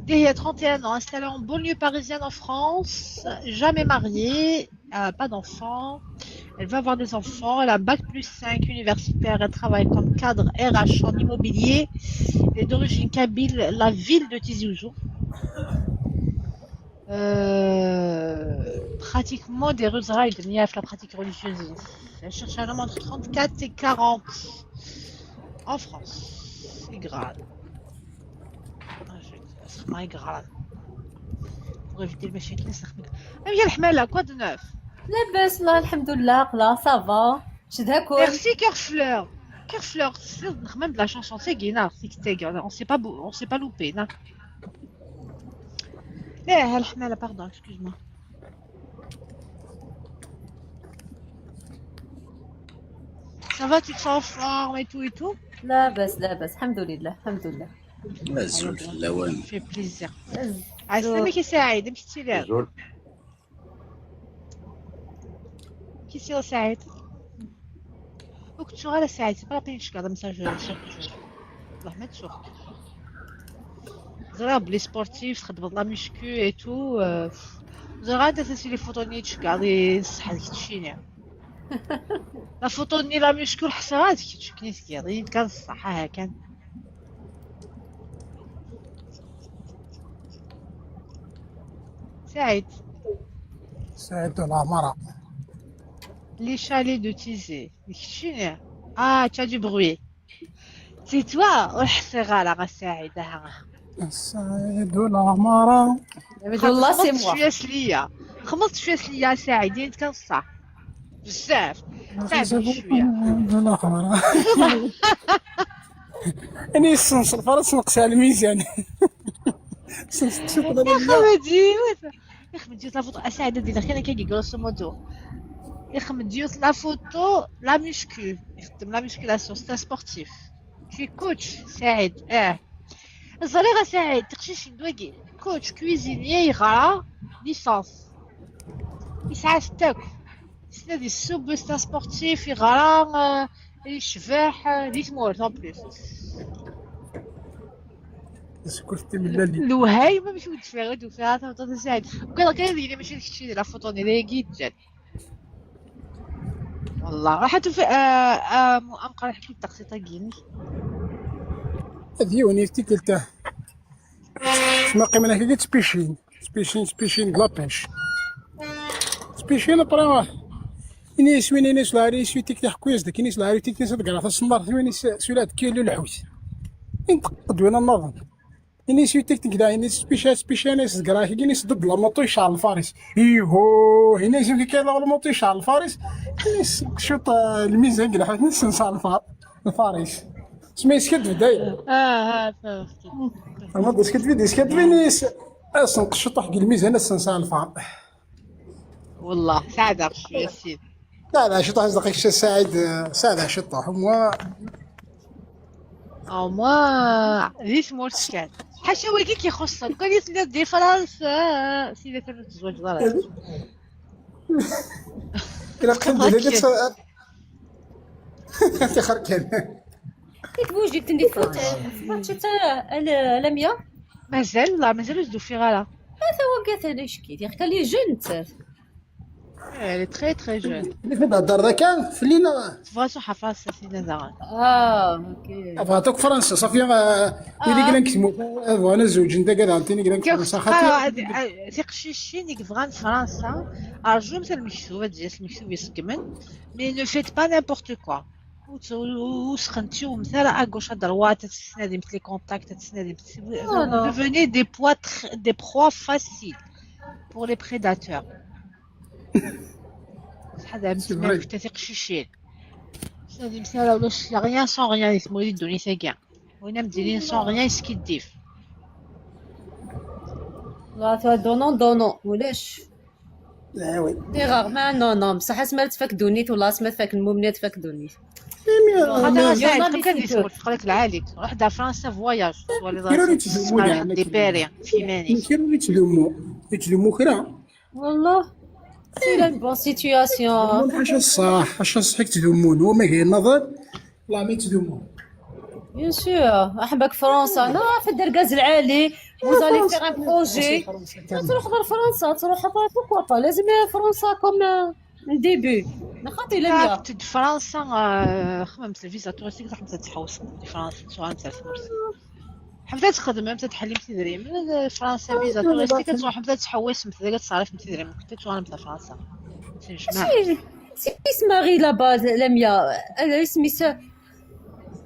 دي هي، trente et un ans, installée en banlieue parisienne en France, jamais mariée. Euh, pas d'enfants. Elle va avoir des enfants. Elle a bac plus cinq universitaire. Elle travaille comme cadre R H en immobilier. Elle est d'origine kabyle, la ville de Tizi Ouzou. Euh, pratiquement des Ruzraï de Niaf, la pratique religieuse. Elle cherche un homme entre trente-quatre et quarante en France. C'est grave. Ah, je vais dire, c'est pas grave. Pour éviter le méchant qui s'est remis. Ah, bien, le Hmela, quoi de neuf ? لاباس، لا، الحمد لله، لا، ça va. شدها كل. Merci, Cœur Fleur. Cœur Fleur, c'est même de la chanson, c'est Guinard, c'est que t'es Guinard. On s'est pas, bou- on s'est pas loupé, là. Eh, le Hmela, pardon, excuse-moi. Ça va, tu te sens en forme et tout et tout ? لاباس، لاباس، الحمد لله، الحمد لله. Azul fell-awen. Ça fait plaisir. عسلامك يا سعيد، امشي تشيلي. Azul. كي سي سعيد؟ وكنت شغاله سعيد، c'est pas la peine شكا ميساج. والله ما تشوف. زرا بلي سبورتيف، تخدم la muscu et tout. زرا انت تسي لي فوتو ني تشكا، غادي صح هذيك تشيني. La photo ني la muscu حسرات كي تشكني سكير، كان الصح ها كان. سعيد. سعيد العمارة. Les chalets de Tizé. كشيني. Ah, tu as du bruit. C'est toi. ولا حسي غالا غا سعيد، ها. سعيد العمارة. والله c'est خمس moi. شويه سليه. خمس شويه سليه سعيد، انت كان صح. بزاف. تعب شويه. العمارة. أنا يسنس الفرس نقص على الميزان. سنس تشوف يا خمدي. يا خمدي، la photo اسعد دي دخينا كي grosso modo. يا خمدي، la photo la muscu. يخدم la musculation، c'est un sportif. Tu es coach سعيد، اه. الزريغه سعيد تقشيش ندوقي. Coach cuisinier يغرا licence. يسعى ستاك. سنادي السوب، c'est un sportif يغرا، آه، يشبح، آه، دي تمورت en plus. سكرتي من اللي الوهايمه ماشي ود فيها، غير فيها ثلاثة ساعات. وكان كان يدير ماشي داكشي ديال la photo ني لا جدا. والله راحت في، آه، آه، مو امقى راح كنت تقصي طاقيني. هذه وني تيكلته. ما قيمنا كي سبيشين، سبيشين، سبيشين لا بيش. سبيشين برا. إني سويني ناس لاري سوي تيك تحكويز داك إني لاري تيك ناس تقرا فالصندار ثويني سوي لا كيلو الحوت. إنت قدوينا النظر. إني سوي تيك تيك دا إني سبيشال سبيشال ناس تقرا كي إني ضد لا موطو يشعل الفارس. إيهو هنا يسوي كي كاين لا موطو يشعل الفارس. إني شوط الميزان كي حيت نسنسى الفار الفارس. سمي سكت في داير. اه، اه، فهمت. انا ديسكت في ديسكت في نيس. اصلا قشطه حق الميزان السنسان الفار. والله سعد شويه سيد. لا لا شطح دقيقة سعيد. سعد شطح هو. او ما ليش مورسكال. حاشا ويكي كيخصك كل يسمى دي فرنسا. سيدي كانت تزوج ضرب. الا تقدم لي تخركان. كيف بوجيك تندي فوت؟ فوت حتى لمية. مازال لا، مازال جدو في غالا. هذا هو قالت انا شكي ديال قال لي جون انت. Elle est très très jeune. اللي في الدار ذاك في الليل. تبغى شو حفاصة سيدة زغال. اه، اوكي. عطاك فرنسا صافي. آه، ويلي قال نكتمو. آه، انا زوج انت قاعد عطيني قال نكتمو صح. تيقشيشين يبغان فرنسا. ارجو مثل المكتوب، هاد الجهه المكتوب يسقمن. Mais ne faites pas n'importe quoi. وسخنتي ومثال à gauche à droite تسنادي مثل les contacts تسنادي. Non, non. Devenez des poids tr- des proies faciles pour les prédateurs. شحال هاد C'est السمانه vrai. كنت تيقشيشين. تسنادي مثال ولا شي rien sans rien يسمو يدوني ساكيا. وين مدينين sans rien يسكي الديف. لا، تا دونون دونون ولاش؟ لا وي. دي غارمان نو نو، بصح اسمها تفك دونيت ولا اسمها تفك المؤمنات تفك دونيت. خاطر يوم ساعات ما كم كان بيسيتو. يسمو تقول لك العالي روح دا فرنسا voyage. كيلو اللي تسمو لي هنا دي بيري في ماني. كيلو اللي تلومو. تلومو كرا. والله سي لا بون سيتياسيون. حاشا الصح حاشا الصح يتلومون هو ما كاين نظر. والله ما يتلومون. بيان سور، احبك فرنسا انا في الدركاز العالي. Vous allez faire un projet. تروح لفرنسا، تروح، pourquoi pas؟ لازم فرنسا comme un début. خاطي لميا. كنت فرنسا، آه، خممت الفيزا توريستيك، تروح تحوس فرنسا، تروح تمرسي. حبت تخدم، حبت تحلم تدريم. فرنسا فيزا توريستيك، تروح حبت تحوس، مثلا تصرف تدريم، كنت تروح فرنسا. C'est normal. Si, si se marie là-bas, لميا. أنا اسمي س-،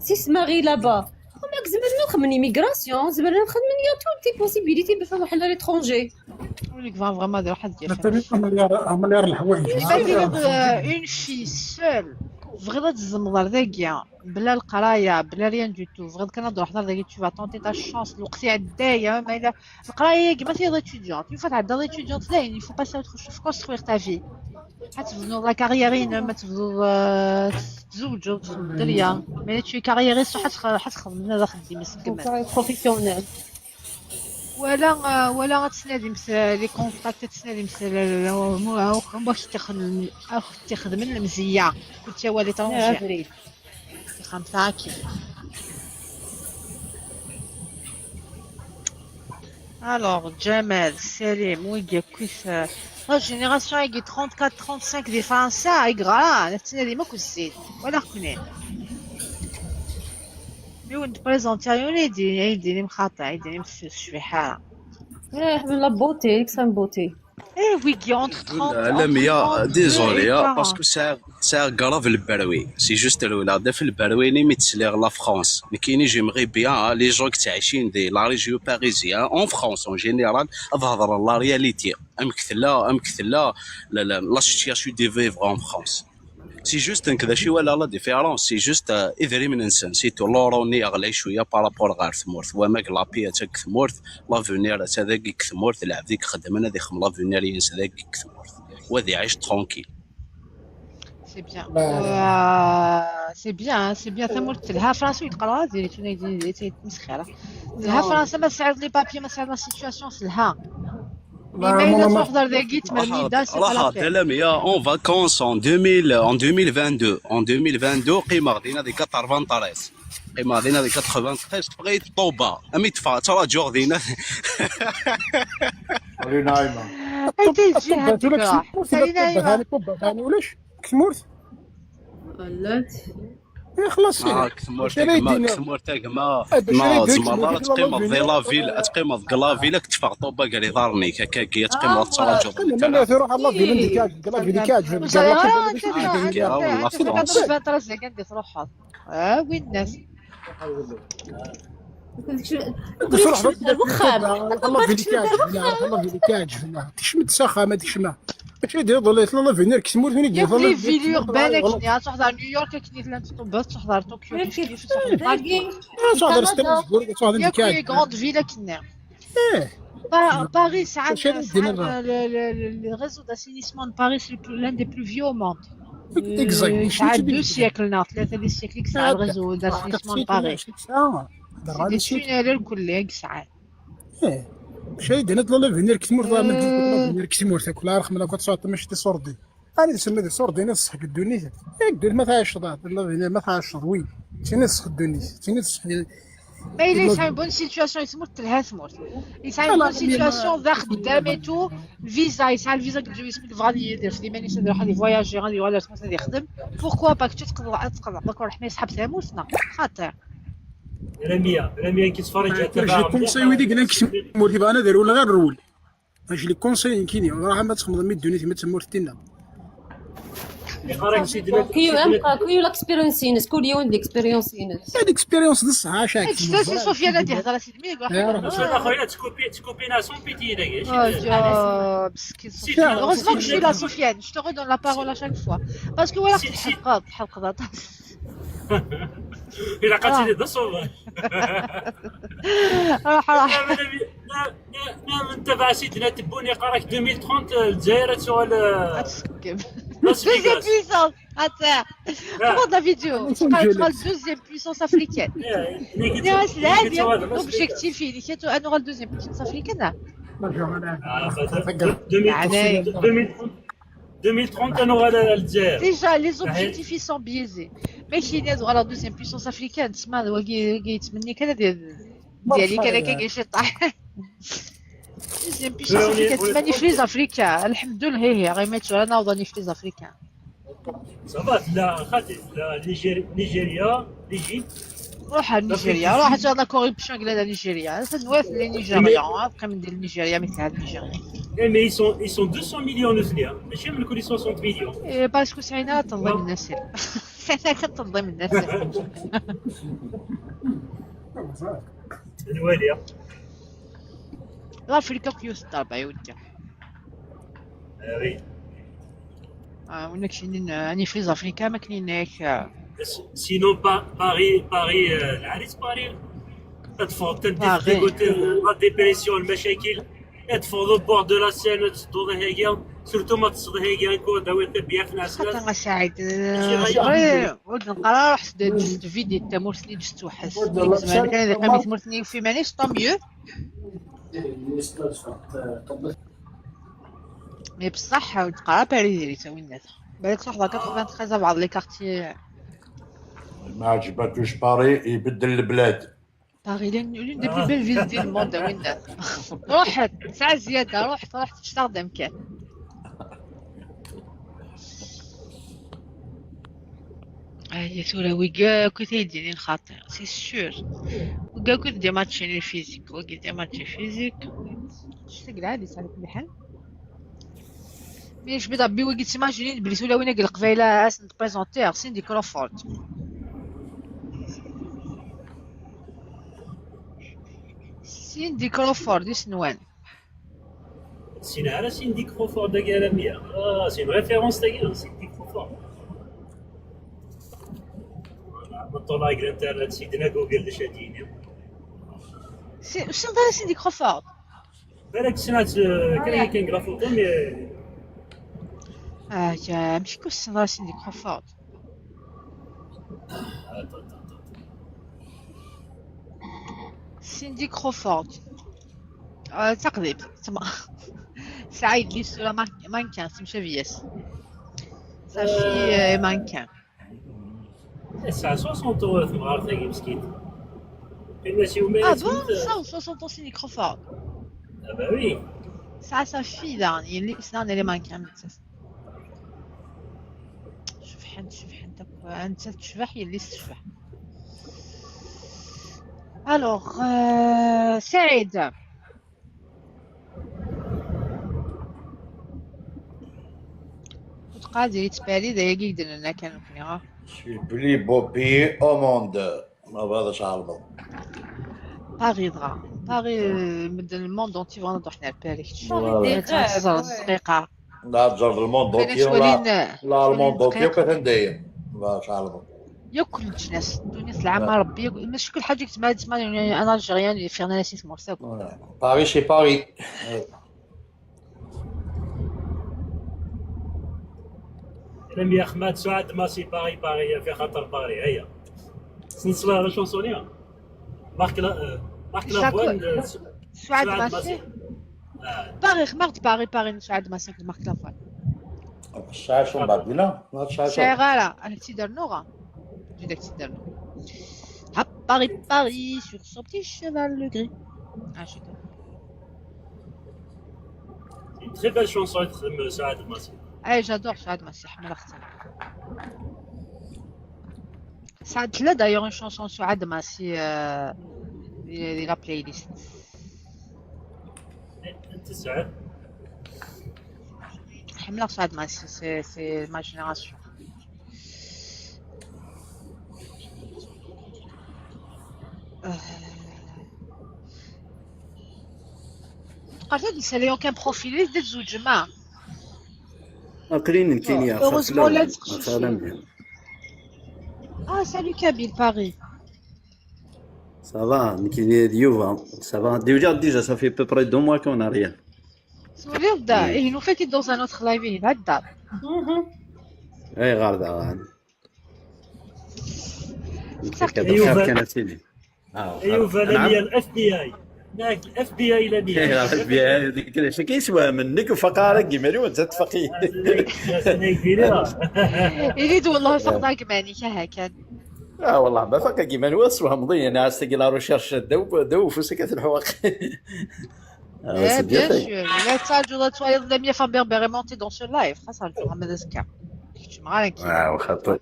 si se marie là-bas. هما زعما نخدم immigration، زعما نخدم ليا toutes les possibilités باش نروح à l'étranger. وليك فا فريمون هذه واحد الديفير. مثلا عمليار عمليار الحوايج. Imagine, euh, une fille seule, تبغي تزمض داكيا بلا القرايه، بلا rien du tout، تبغي كان تروح دار داكيا، tu vas tenter ta chance. الوقت يعدايا، ما الا القرايه كيما تي étudiante، une fois تعدى étudiante، لا، il faut pas تخش في construire ta vie. حتبنوا la carrière، ما تبدو، آه، تزوجوا، تخدموا الدريا. Mais tu es carriériste، حتخ-، حتخدم هنا داخل ديما سكمل. Professionnel. ولا، آه، ولا غتسنى ديمس les contacts، تسنى ديمس لا، لا، لا، مو، هاو، هاو، باش تخدم، اخ، تخدم المزيه. كنت هو l'étranger. خمسة كي. Alors, Jamal, Salim, oui, il y a plus, euh, la génération avec trente-quatre, trente-cinq des Français, avec grand, la petite dîme que c'est. Voilà, qu'on est. Mais on te présente, il y a une idée, il y a une idée, il y a une idée, je suis là. ايه، من la beauté، c'est une beauté. Eh oui, qui entre trente, entre Lamia, trente-deux désolé, et hein, quarante. Parce que c'est un, c'est un grave le Berwi. C'est juste le la def le Berwi, ni mettre la France. Mais qui j'aimerais bien, hein, les gens qui sont ici, de la région parisienne, en France en général, avoir la réalité. Amek tella, amek tella, la, la, la situation de vivre en France. C'est juste un كذا شي ولا la différence, c'est juste, euh, idrimen-nsen, c'est tout. L'euro-nni yeɣli cwiya par rapport ɣer tmurt. Wama deg la paix, deg tmurt, l'avenir, dagi deg tmurt, lɛebd i ixeddmen ad ixdem l'avenir-ines dagi deg tmurt. Wa ad iɛic tranquille. C'est bien. Euh, c'est bien, hein, c'est bien. Tamurt telha, France, il قرا ديري توني ديري تمسخره. تلها فرنسا، ما تساعد les papiers، ما تساعد la situation، تلها. Mais ما إلا تروح دار داكي تمرميدا، c'est pas la راح peine. دلميا en vacances en deux mille, en deux mille vingt-deux. En deux mille vingt-deux, قيمة غدينا ديك quatre-vingt-treize. قيمة غدينا ديك quatre-vingt-treize، بغيت طوبة. أمي تفا-، تراجع غدينا. ولي نايمه. هاي تيجي هذيك راح. هاي نايمة. طوبه ثاني ولاش؟ كتمورت؟ ولات. إيه، خلاص. آه، كتمورت شري كما، دينا. كتمورت كما. آه، باش ما يريد تزمر يكتب لا لك تقيم la في ville. la ville، تقيم في la ville، كتفاق طوبة قال لي ضارني، كاكا كي تقيم آه، تراجع. كنا ملي تروح la ville، la ville كاع، la ville كاع. كي والله فرنسا كندير روحها. اه، وين الناس؟ تروح الوخام. la ville كاع، la ville كاع. تشمت ساخه ما تشمع. ماشي دير ضل la ville كتمورت وين يا يدير les villes urbaines كني، تروح دار نيويورك كني، لا تطبات، تروح دار طوكيو، كيف كيف، تروح دار تروح دار ستراسبورغ، تروح يا دار كل les grandes villes كنا. ايه. با-، Paris ساعات، شنو ساعات دينا؟ le, le, le, le réseau d'assainissement de Paris, c'est le plus, l'un des plus vieux au monde. Exact. ساعات deux siècles، نا ثلاثة des siècles، ساعات le réseau d'assainissement de Paris. C'est des tunnels الكل ساعات. ايه. شي دينا la ville كتمورت، la ville كتمورت، كل عارف من كنت صوت مش دي صوردي. انا نسمي دي صوردي ناس صحك الدنيا. ياك دير ما تعيش ضاد، la ville ما تعيش ضوي. تيني صح الدنيا، تيني صح. ما إلا يسعى bonne situation يتمرت لها تمرت. يسعى bonne situation ذا خدام et tout. الفيزا، يسعى الفيزا كتجي اسمك فالي يدير في ديما يسد واحد يفواياجي، غادي يغادر تمرت غادي يخدم. Pourquoi pas كنت تقضى تقضى داك روح ما يسحب ثاموسنا خاطر. رمية رمية كيتفرج جي كونساي ويدي قال لك موري بقى انا داير ولا غير الرول. اش لي كونساي كيني راه ما تخمض مي الدنيا ما تمورتينا. يقرا سيدنا كيو ام كيو l'expérience ينس، كل يوم l'expérience ينس. هذيك اكسبيريونس بصح عاش اكسبيريس سفيان هذه هضره سيدي ميغا. واش انا خويا تكوبي تكوبي لا سون بيتي داك آه، مسكين سفيان. Heureusement que je suis là سفيان، je te redonne la parole à chaque fois. Parce que ولا تحقق تحقق. الا قتلي دسوبر. راح راح. لا لا لا، من تبع سيدنا تبوني قراك ألفين وثلاثين الجزائر تسوى Deuxième puissance. Attends. Comment la vidéo? La deuxième puissance africaine. Donc objectif, il est on aura la deuxième puissance africaine. ألفين وثلاثين أنا غادا الجزائر. Déjà, les objectifs ils sont biaisés. Mais qui est la deuxième puissance africaine? تسمى واقي يتمنى كذا ديال ديالي كذا كي شي طاح. Deuxième puissance africaine, c'est magnifique les Africains. الحمد لله, هي غير ما يتشرى نعوض نيف les Africains. Ça va, la, la Niger- Nigeria, l'Égypte. روح على نيجيريا, روح حتى la corruption قال la Nigeria. C'est noir les Nigériens, après من دير نيجيريا mais c'est Nigeria. Eh, mais ils sont, ils sont deux cents millions de Nigériens. ماشي من كل soixante millions. Et parce que c'est une تنظيم الناس. C'est une تنظيم الناس. الوالية. L'Afrique كيوس الضربة يا ودي. Ah oui. آه, وينك شنين, آه, أني في أفريكا ما كاينينك, آه. Sinon, Pa- Paris, Paris, euh, العريس Paris. تفضل تدي Paris. Côté la dépression, المشاكل. تفضل au bord de la Seine, تدور هيا. Surtout ما تصد هيا كو داوي طبيعة في الناس. خاطر سعيد, ماشي آه, غير. غير ولد نقرا راه حسد جست فيديو تاع مرسني جست وحس. زمان كان اللي قام يتمرسني في مانيش طون ميو. Mais بصح ولد نقرا باريزيري تا وين ناس. بالك صح ضاك quatre-vingt-treize بعض les quartiers. ما عجباتوش Paris يبدل البلاد. Paris l'une l'une des plus belles villes du monde وين ناس. روحت ساعة زيادة, روحت رحت شطار دام كان. هيا ثورة ويقا كنت يديني الخاطر c'est sûr. ويقا كنت دي ماتشين الفيزيك, ويقا دي ماتشين الفيزيك. شتي قلعة اللي صار كل حال. Mais je me dis, oui, t'imagines, بلي سولا وين القبيلة اسن تبريزونتي Cindy Crawford. Cindy Crawford يسنوان. سينا على Cindy Crawford داك يا مية. اه, c'est une référence داك Cindy Crawford. نطلع على الانترنت سيدنا جوجل اش يديني. C'est c'est vrai, Cindy Crawford. بالك سمعت, آه, كاين كاين la photo mais. اه, يا مش كل سنة Cindy Crawford. Cindy Crawford. آه, تقريب تما. سعيد لي سولا مانكان سمشافياس. صافي, آه, مانكان. تسعة soixante euros تمغار تاكي مسكين. كاين شي يومين Ah bon, ça ou soixante ans Cindy Crawford. Ah bah oui. Ça, ça fille là, il est, c'est dans les mannequins. شوف حنت شوف حنت انت تشبح يلي تشبح. Alors, euh, سعيد. كنت قادر يتبالي ذا يقيد لنا كان فيها. Je suis plus beau pays au monde. ما بعرفش عربي. Paris دغا. Paris, euh, مدن le monde entier غنروح نعرف عليك. Voilà. دقيقة. لا تجر le monde entier, لا, لا, le monde entier كتندايم. ما بعرفش عربي. يا كل الناس الدنيا سلعة ما ربي يقول ماشي كل حاجة كتما تسمع انا الجيريان اللي فينا ناس يسمعوا حساب. Paris, c'est Paris. لم يا احمد سعاد ماسي Paris Paris في خاطر Paris هيا. سنسلا la chanson هي. Marc la euh, Marc Jacques- Lavoine, euh, سعاد ماسي. آه. Paris خمرت Paris Paris سعاد ماسي Marc Lavoine. الشاشة بعدنا. ما تشاشة. شغالة انا تيدر نوغا. جدك تيدر نوغا. هب Paris Paris sur son petit cheval le gris. Ah, je suis Une très belle chanson تخدم سعاد ماسي. Ah, j'adore سعاد ماسي, حمل اختي. سعاد لا, d'ailleurs une chanson سعاد ماسي, euh, la playlist. انت سعاد. حمل سعاد ماسي, c'est c'est ma génération. آه. قالت لي سالي كان بروفيلي ديت زوج جماعة. اقرين نكيني يا Heureusement لا تقشف. خاخلام. Ah, salut Kabyle Paris. Ça va, نكيني ديوفا. Ça va, déjà, déjà, ça fait à peu près deux mois qu'on a rien. سولي دا, ايه نوفا كي دوز ان اوتر لايف هنا الدار. اي غاردا غان. صافي. كذا كان سيدي. اه ايوه, لا مية ال FBI. لا, ال FBI لا مية. اي ال FBI ديك شي كيسوى منك وفقارك كيما اليوم انت تفقي. يريد والله صدق ماني كهكا. Ah, wallah, ma faqeɣ iman wa teswehmeḍ-iyi, nɛas tagi la recherche ddaw, ddaw ufus akka telḥu waqil. Ah, eh, c'est bien bien fait. Sûr. La ttarǧuḍ ad twaliḍ Lamia Faber-Berry monter dans ce live. Xas rǧuɣ ama d azekka. Kečč mɣar akka. Ah, xaṭi.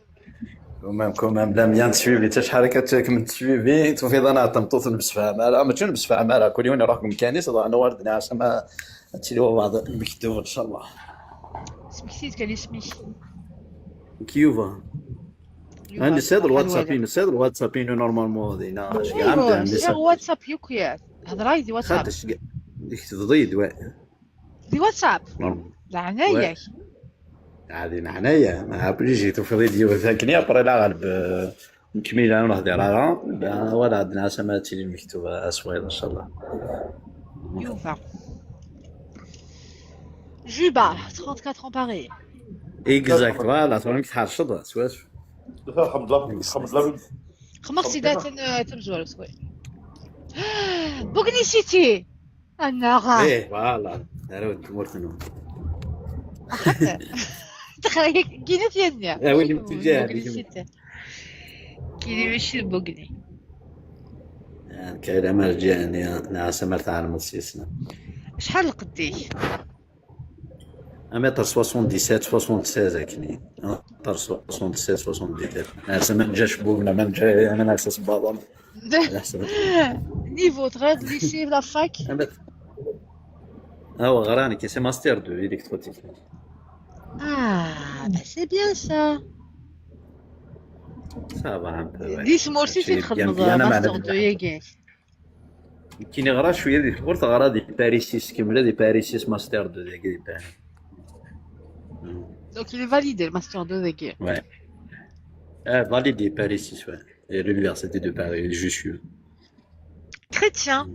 Quand même, quand même, Lamia n tsuivi, acḥal akka kem n tsuivi, tufiḍ ana tameṭṭut ur nemsefham ara, mačči ur nemsefham ara, kul yiwen iruḥ deg umkan-is, dɣa nuɣal-d nɛas ama ad tili wa baɛḍ lmektub, ncallah. Smekti-d kan isem-ik. Kiyuba. Yuba, nsiḍ lwatsapp-inu, nsiḍ lwatsapp-inu normalement dinna. Sɛiɣ WhatsApp yakk, ya. Hḍeṛ-iyi di WhatsApp. Xaṭi, tebḍi-d, wa. Di WhatsApp? Normal. Leɛnaya-k. Ah, di leɛnaya, ma obligé tufiḍ-id yiwet akken, après la ɣaleb, euh, nkemmil ara ur nehdiṛ ara, ben, voilà, d nɛas ama ad tili lmektuba aswayeḍ, ncallah. Yuba. Juba, trente-quatre ans, pareil. Exact, voilà, tura nekk tḥerceḍ, swaswa. Txedmeḍ la, txedmeḍ la. Xemmeɣ si dat n, eh, tamezwarut, oui. Bugni City! Anaɣ! Eh, voilà. Ara d tmurt-nwen. Axaṭer. Texra-yak, gini-t yanni. Ah, oui, Bugni City. Gini mačči d Bugni. Ah, nekk ala ma rǧiɣ, nɛas ama tɛelmeḍ s yisem. Acḥal lqedd-ik? Un mètre soixante-dix-sept, soixante-seize akken. Un mètre soixante-dix-sept, soixante-dix-sept. Nɛas ama neǧǧa cebbub, ama neǧǧa, ama nɛas asebbaḍen. Ala ḥsab. Niveau, tɣiḍ lycée, la fac? Un mètre. Ah, ɣran, c'est master deux électrotechnique. Ah, bah c'est bien ça. Ça va un peu, ouais. Di tmurt-ik i txedmeḍ master deux yagi. Nekkini ɣra cwiya di tmurt, ɣra di Paris six, kemmleɣ di Paris six master deux dagi di Paris. Donc il est validé le master deux dagi. Ouais. Ah, validé Paris six, ouais. Et l'université de Paris, je suis. Chrétien.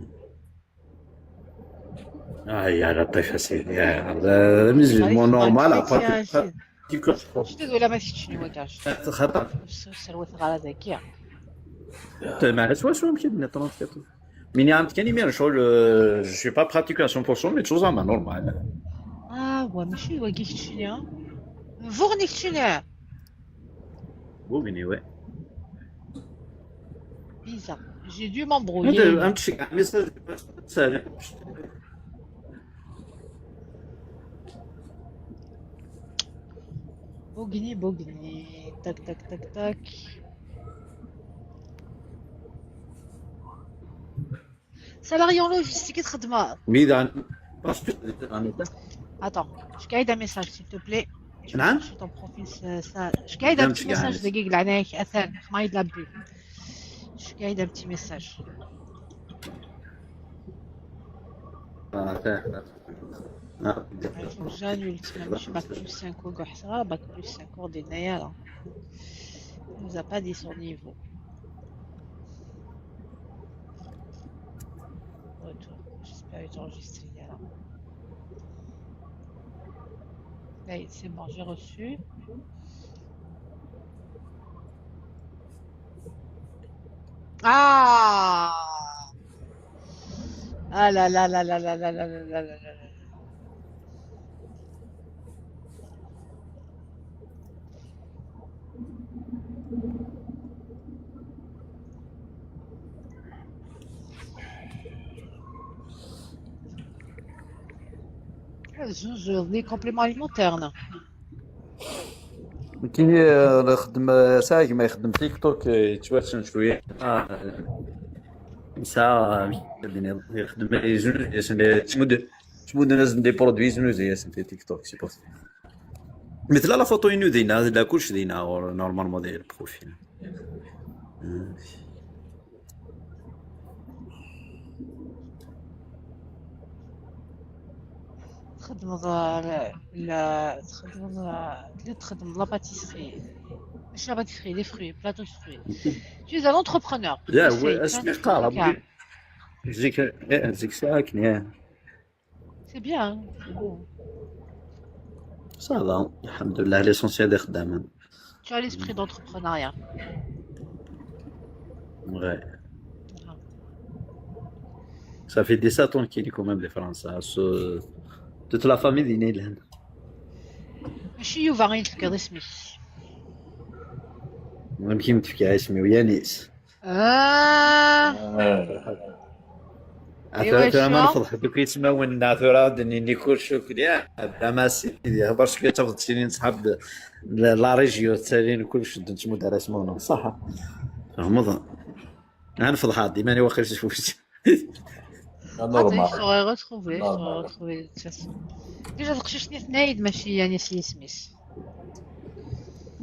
Ah, ya Latif, c'est, ya, euh, musulman normal, après, chrétien, tu, tu, tu, je suis désolée, ma si tu vois, gars. Xaṭer. Serwet ɣer dagi. T'as mal à toi, sur un pied de trente-quatre. Mais il y a un petit animal, je, euh, je suis pas pratiquant à cent pour cent, mais toujours à ma normale. Ah, ouais, mais je suis, ouais, qui tu es, hein. Vous, on est que tu es. Bugni, ouais. Bizarre. J'ai dû m'embrouiller. Un petit message. Bugni, Bugni. Tac, tac, tac, tac. Salarié en logistique, très mal. Attends, je gagne un message, s'il te plaît. Je vais chercher ton profil, ça, ça. Je gagne un petit message de Guy Glanek. Attends, comment il l'a bu. Je gagne un petit message. Ah, attends, attends. Ah. Il faut que j'annule, tu m'as mis bac plus cinq au Gohsra, bac plus cinq au Denaya, là. Il nous a pas dit son niveau. Retour. J'espère être enregistré, là. Là, c'est bon, j'ai reçu. Ah! Ah là là là là là là là là là là là. Zuzu, les compléments alimentaires, non? Nekkini, eh, nxeddem, eh, sɛiɣ gma ixeddem TikTok, eh, yettwassen cwiya. Ah, eh, nesɛa, eh, ixeddem, yeznuzu-yasen, eh, ttmud-, ttmudden-asen des produits, yeznuzu-yasen di TikTok, c'est pour ça. Mais tella la photo-inu dinna, tella kullec dinna, normalement, di le profil. Hmm. تخدمض لا، لا، تخدمض لا، تخدمض la pâtisserie. ماشي la pâtisserie, les fruits, plateau de fruits. Tu es un entrepreneur. يا، tu sais, هو tu as اسمي قارب. زيك، إيه، زيك ساكن، يا. C'est bien, hein, c'est bon. Ça va, الحمد لله, l'essentiel est خدامين. Tu as l'esprit d'entrepreneuriat. Ouais. Ah. Ça fait dix-sept ans qu'il est quand même de France, hein, ce, toute la famille est née là. ماشي يوفا غير تفكر اسمك. Amek i m-tefka isem-iw, Yanis? Ah. Tura, tura ma nefḍeḥ-d akk ismawen-nneɣ, tura ad d-nini kullec akk, ya, Abdama Sidi, parce que tafeḍ ttilin ṣḥab de la région, ttalin kullec, ddun ttmudar ismawen-nneɣ, ṣaḥa. Tfehmeḍ? Ad nefḍeḥ-d iman-iw axir s ufus. Normal. Je saurais retrouver, je saurais retrouver de toute façon. Déjà, taqcict-nni tenna-yi-d mačči Yanis yisem-is.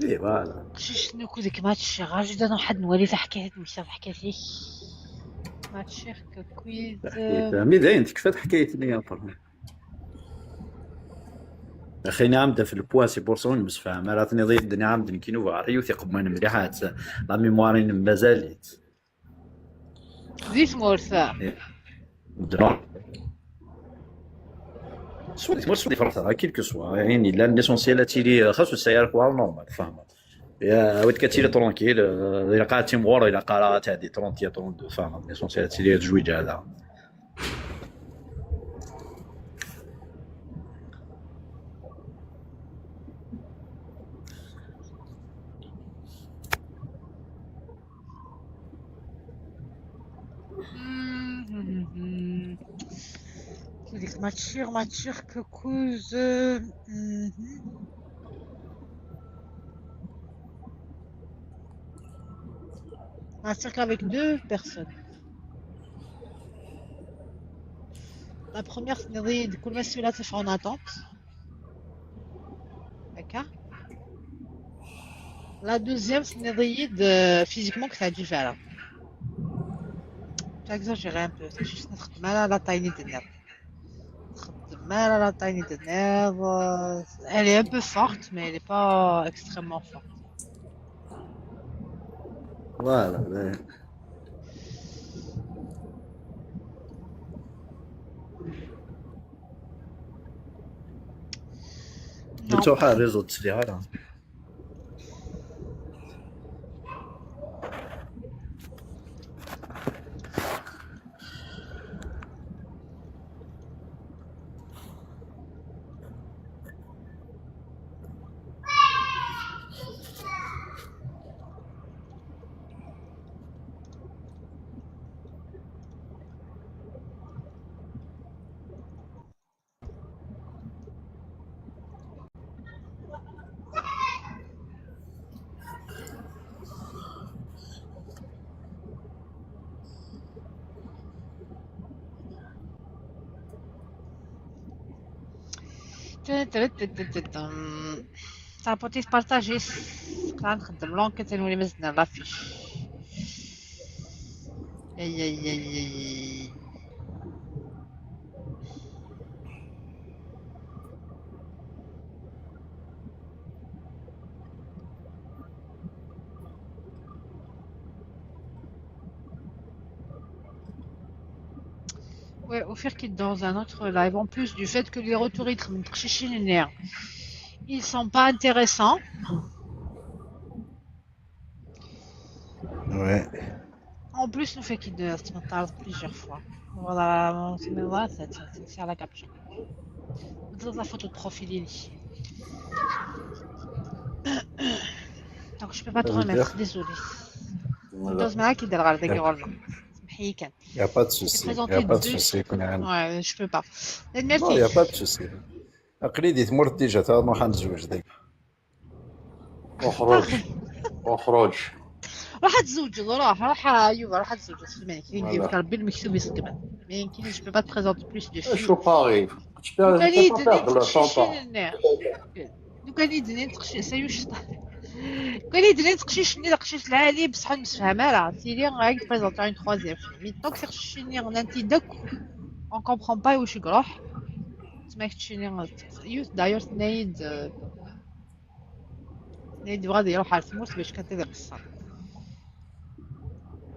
Oui, voilà. Taqcict-nni akked gma tcciɣ, aǧ ad nruḥ ad nwali taḥkayt, ad nmekta taḥkayt-ik. Ma tcciɣ, kakkwid. Taḥkayt, mi dayen tekfa teḥkayt-nni, après. Axi nniɣ-am-d ɣef le poids, c'est pour ça ur nemsefham ara, tenniḍ-iyi-d nniɣ-am-d nekkini ur bɣiɣ ara yiwet iqemman mliḥ, la mémoire-inem mazal-itt. Di tmurt. Ddreɣ. Soit di tmurt, soit di Fransa, quel que soit. Ayen yellan, l'essentiel ad tili, xas ur tesɛi ara leḥwal, normal, tfehmeḍ. Ya, awi-d ad tili tranquille, euh, ilaq ad timɣur, ilaq ara ad tɛeddi trente, trente-deux, tfehmeḍ. L'essentiel ad tili tezwiǧ hada. Mhm. Kif ma txedmeḍ, ma txedmeḍ, kakkwid, mhm. Ma txedmeḍ avec deux personnes. La première, c'est-à-dire, كل ما سولات en attente. D'accord. La deuxième, c'est-à-dire, euh, physiquement كتعجبش على. J'exagère un peu, c'est juste نخدم على la taille de nerf. نخدم على la taille de nerf. Elle est un peu forte, mais elle est pas extrêmement forte. Voilà, ouais. Non. Ur ttruḥ ara, ur ttliɣ ara. T'as parti partager. Quand نخدم l'enquête, نولي مزدنا la fiche. Aïe, aïe, aïe, aïe. Ouais, au fait qu'il dans un autre live, en plus du fait que les retours, ils sont pas intéressants. Ouais. En plus, nous fait qu'il de plusieurs fois. Voilà, c'est la capture. Vous avez la photo de profil, il est. Donc, je peux pas te remettre, désolé. Voilà. Heureusement qu'il y a des rôles. Il n'y a pas de souci. Il y a pas de souci. Ouais, je peux pas. Non, il n'y a pas de souci. Aql-i di tmurt déjà, ta, نروح نتزوج داك. اخرج. اخرج. روح تزوج، روح، روح، ايوا، روح تزوج، اسمعي، كي يدير لك ربي المكتوب يسقمن. ما يمكنش، je peux pas te présenter plus de filles. شو باغي؟ لو كان يدني تقشيش لنا. لو كان يدني تقشيش، سيو شطح. لو كان يدني تقشيش لنا، تقشيش العالي، بصح نسفها مالا. تيلي غادي تبريزونطي اون تخوازيام فيلم. مي دونك تقشيش لنا، انا انت داك. اون كومبرون با واش يروح. تسمى كتشيني يوث داير تنايد. اللي يبغى يروح على الثموس باش كتدير الصاد.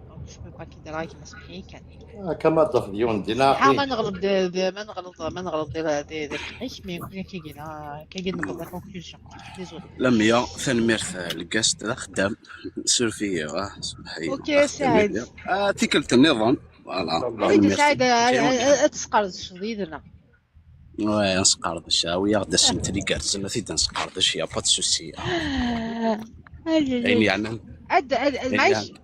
دونك جو بو با كي دراي كيما سمحي كان. آه، كما تاخذ يون دينا ها ما نغلط دي، دي، ما نغلط، ما نغلط دي، دي، دي الحقيش، مي يمكن كي جينا، كي جينا نقول لا كونكلوزيون. ديزولي. لميا، ثنميرت الكاست ذا خدام. سورفي، آه، سمحي. اوكي، سعيد. آه، تيكلت النظام. فوالا. سعيد، آه، آه، تسقرز شديدنا. Ouais, نسقردش، ها ويا غدا السنة اللي قاعد زعما تيدا نسقردش، y a pas de souci. آه، آه، آه، آه. يعني، يعني، Ad, ad, ad, maɛic.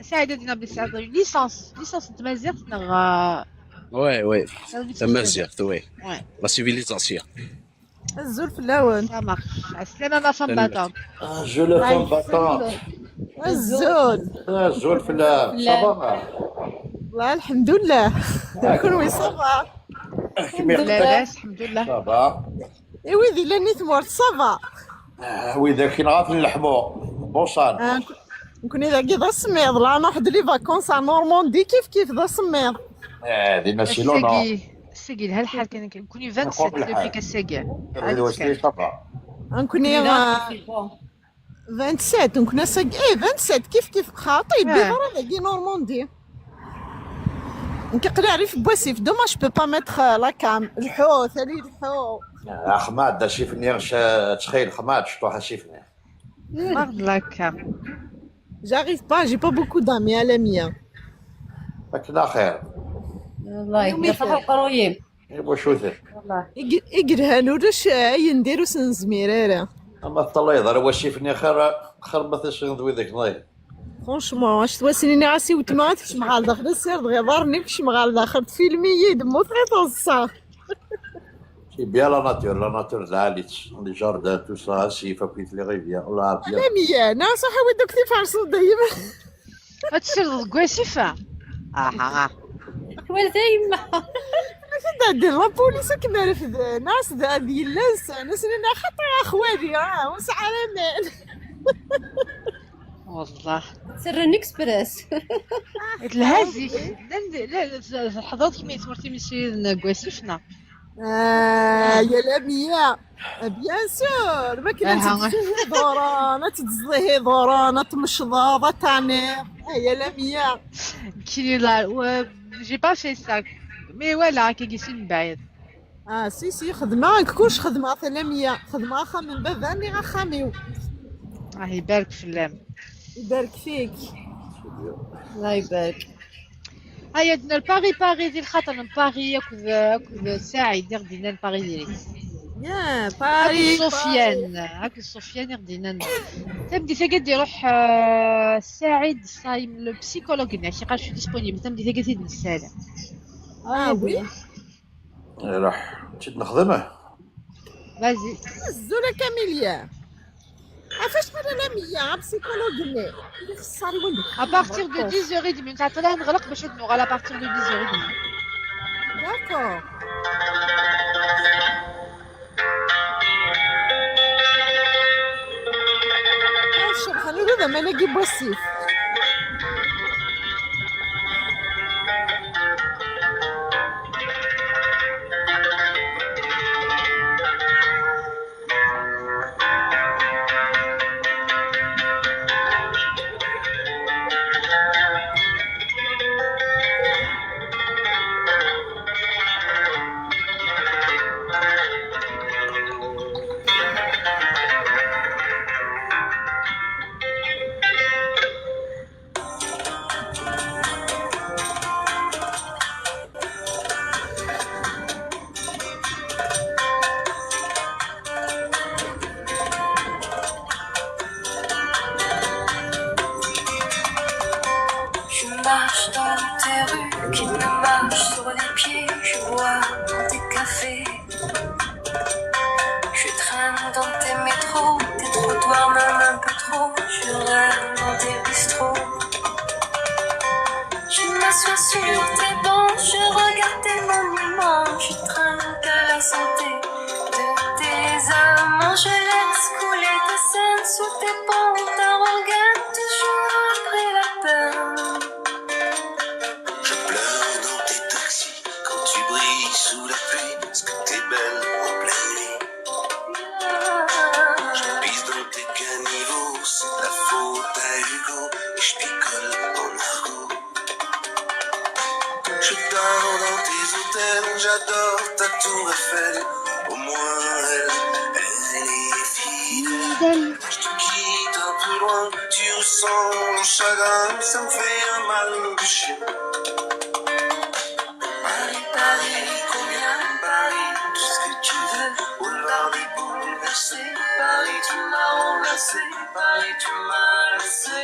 Saɛid ad d-iniɣ belli tesɛiḍ une licence, licence n tmaziɣt neɣ, euh, Oui, oui. tesɛiḍ licence n Tamaziɣt, oui. Ouais. La civilisation. Azul fell-awen. Ça marche. Ɛeslama ma femme battante. Ah, je le femme battante. Azul. Ah, azul fell-am. Ça va? Wa, lḥemdullah. Kunwi ça va? Kemmel. Labas, lḥemdullah. Ça va. I wid yellan i tmurt ça va? Ah, widak i nɣaten leḥmu. Bonsan. Ah, nekkni dagi d asemmiḍ, la nruḥ-d les vacances à Normandie kif kif d asemmiḍ. Eh, dinna si l'honneur. Ass-agi, ass-agi yelha lḥal kan, nekkni vingt-sept Nqum lḥal. depuis ass-agi. Ɣiwes ça va. Nekkni Là, euh, c'est bon. vingt-sept, nekkni ass-agi eh vingt-sept kif kif xaṭi Ah. Biḍra dagi Normandie. Nekk aql-i rrif n wasif, dommage je peux pas mettre euh, la cam. Lḥut, ali lḥu. Axmad, asif-nni, ttxil, xmad, cṭuḥ asif-nni. Marre de la cam. J'arrive pas, j'ai pas beaucoup d'amis à la mia. Akken axir. والله يا صح القرويين. Iwacu-ten? والله. I yelhan ulac ayen dir ur s-nezmir ara. Ama teṭṭalayeḍ ara wasif-nni xir, xir ma tasineḍ widak nɣil. Franchement, acu twasin-nni ɣas i wetma ad tekcem ɣer daxel, ad ssirdeɣ iḍarren-iw, kecmeɣ ɣer daxel, tfilm-iyi-d, mmuteɣ i teḍsa. C'est bien la nature, la nature d lɛali-tt. Les jardins, tout ça, asif akkit les rivières, la bien. Lamia, neɣ ṣaḥ awi-d akk tiferṣuḍ dayem. Ad tessirdeḍ deg wasif-a? Aha. Twala yemma. Ad d-ɛeddin la police ad kem-refden, neɣ s d ad yellan san, ad s-nini axaṭer axwali, ah, ur sɛi ara aman. Wallah. Serren express. Telha zik. Llan, la, la, tḥeḍreḍ kemmi tmurt imsiriden deg wasif, neɣ? Ah, ya Lamia. Ah, bien sûr, ma kien ad Aha. teddzeḍ iḍuran, ad teddzeḍ iḍuran, ad tmecḍeḍ, ad taniḍ. Ah, ya Lamia. Nekkini la, wa-, j'ai pas fait ça. Mais voilà, akkagi si mebɛid. Ah, si, si, xedmeɣ, nekk kullec xedmeɣ, a Lamia. Xedmeɣ axxam n baba, nniɣ axxam-iw. Ah, ibarek fell-am. Ibarek fik. الله يبارك. Aya d-nner Paris, Paris, di lxaṭer n Paris akked, akked Saɛid i ɣ-d-yennan Paris diri. Ya, Akked Paris. Sofiane, akked Sofiane i ɣ-d-yennan. Tameddit-agi ad d-iruḥ, euh, Saɛid ṣaim, le psychologue-nni, ak-iqal je suis disponible. Tameddit-agi ad t-id-nessal. Ah, oui. Iruḥ, tt-id-nexdem. Vas-y. Azul a Camilla. Ɣef acḥal a Lamia, a psychologue-nni? Ixeṣṣer i wanda. À partir de dix heures et demie, netɛeṭṭel ad neɣleq bac ad nuɣal à partir de dix heures et demie. D'accord. Ah, ceḍḥen ula d aman-agi n wasif. Je marche dans tes rues qui te marchent sur les pieds, je bois dans tes cafés. Je traîne dans tes métros, tes trottoirs, même un peu trop. Je rêve dans tes bistrots. Je m'assois sur tes bancs, je regarde tes monuments. Je trinque à la santé de tes amants. Je laisse couler tes scènes sous tes ponts. T'arrogane toujours après la peine. Je pleure dans tes taxis quand tu brilles sous la pluie, parce que t'es belle en pleine nuit. Je pisse dans tes caniveaux, c'est la faute à Hugo, et je picole en argot. Je dors dans tes hôtels, j'adore ta tour Eiffel, au moins elle, elle est fidèle. Je te quitte un peu loin, tu ressens mon chagrin, ça me fait un mal de chien. Paris, Paris, combien Paris, tout ce que tu veux, boulevard des bouleversés. Paris, tu m'as renversé, Paris, tu m'as laissé.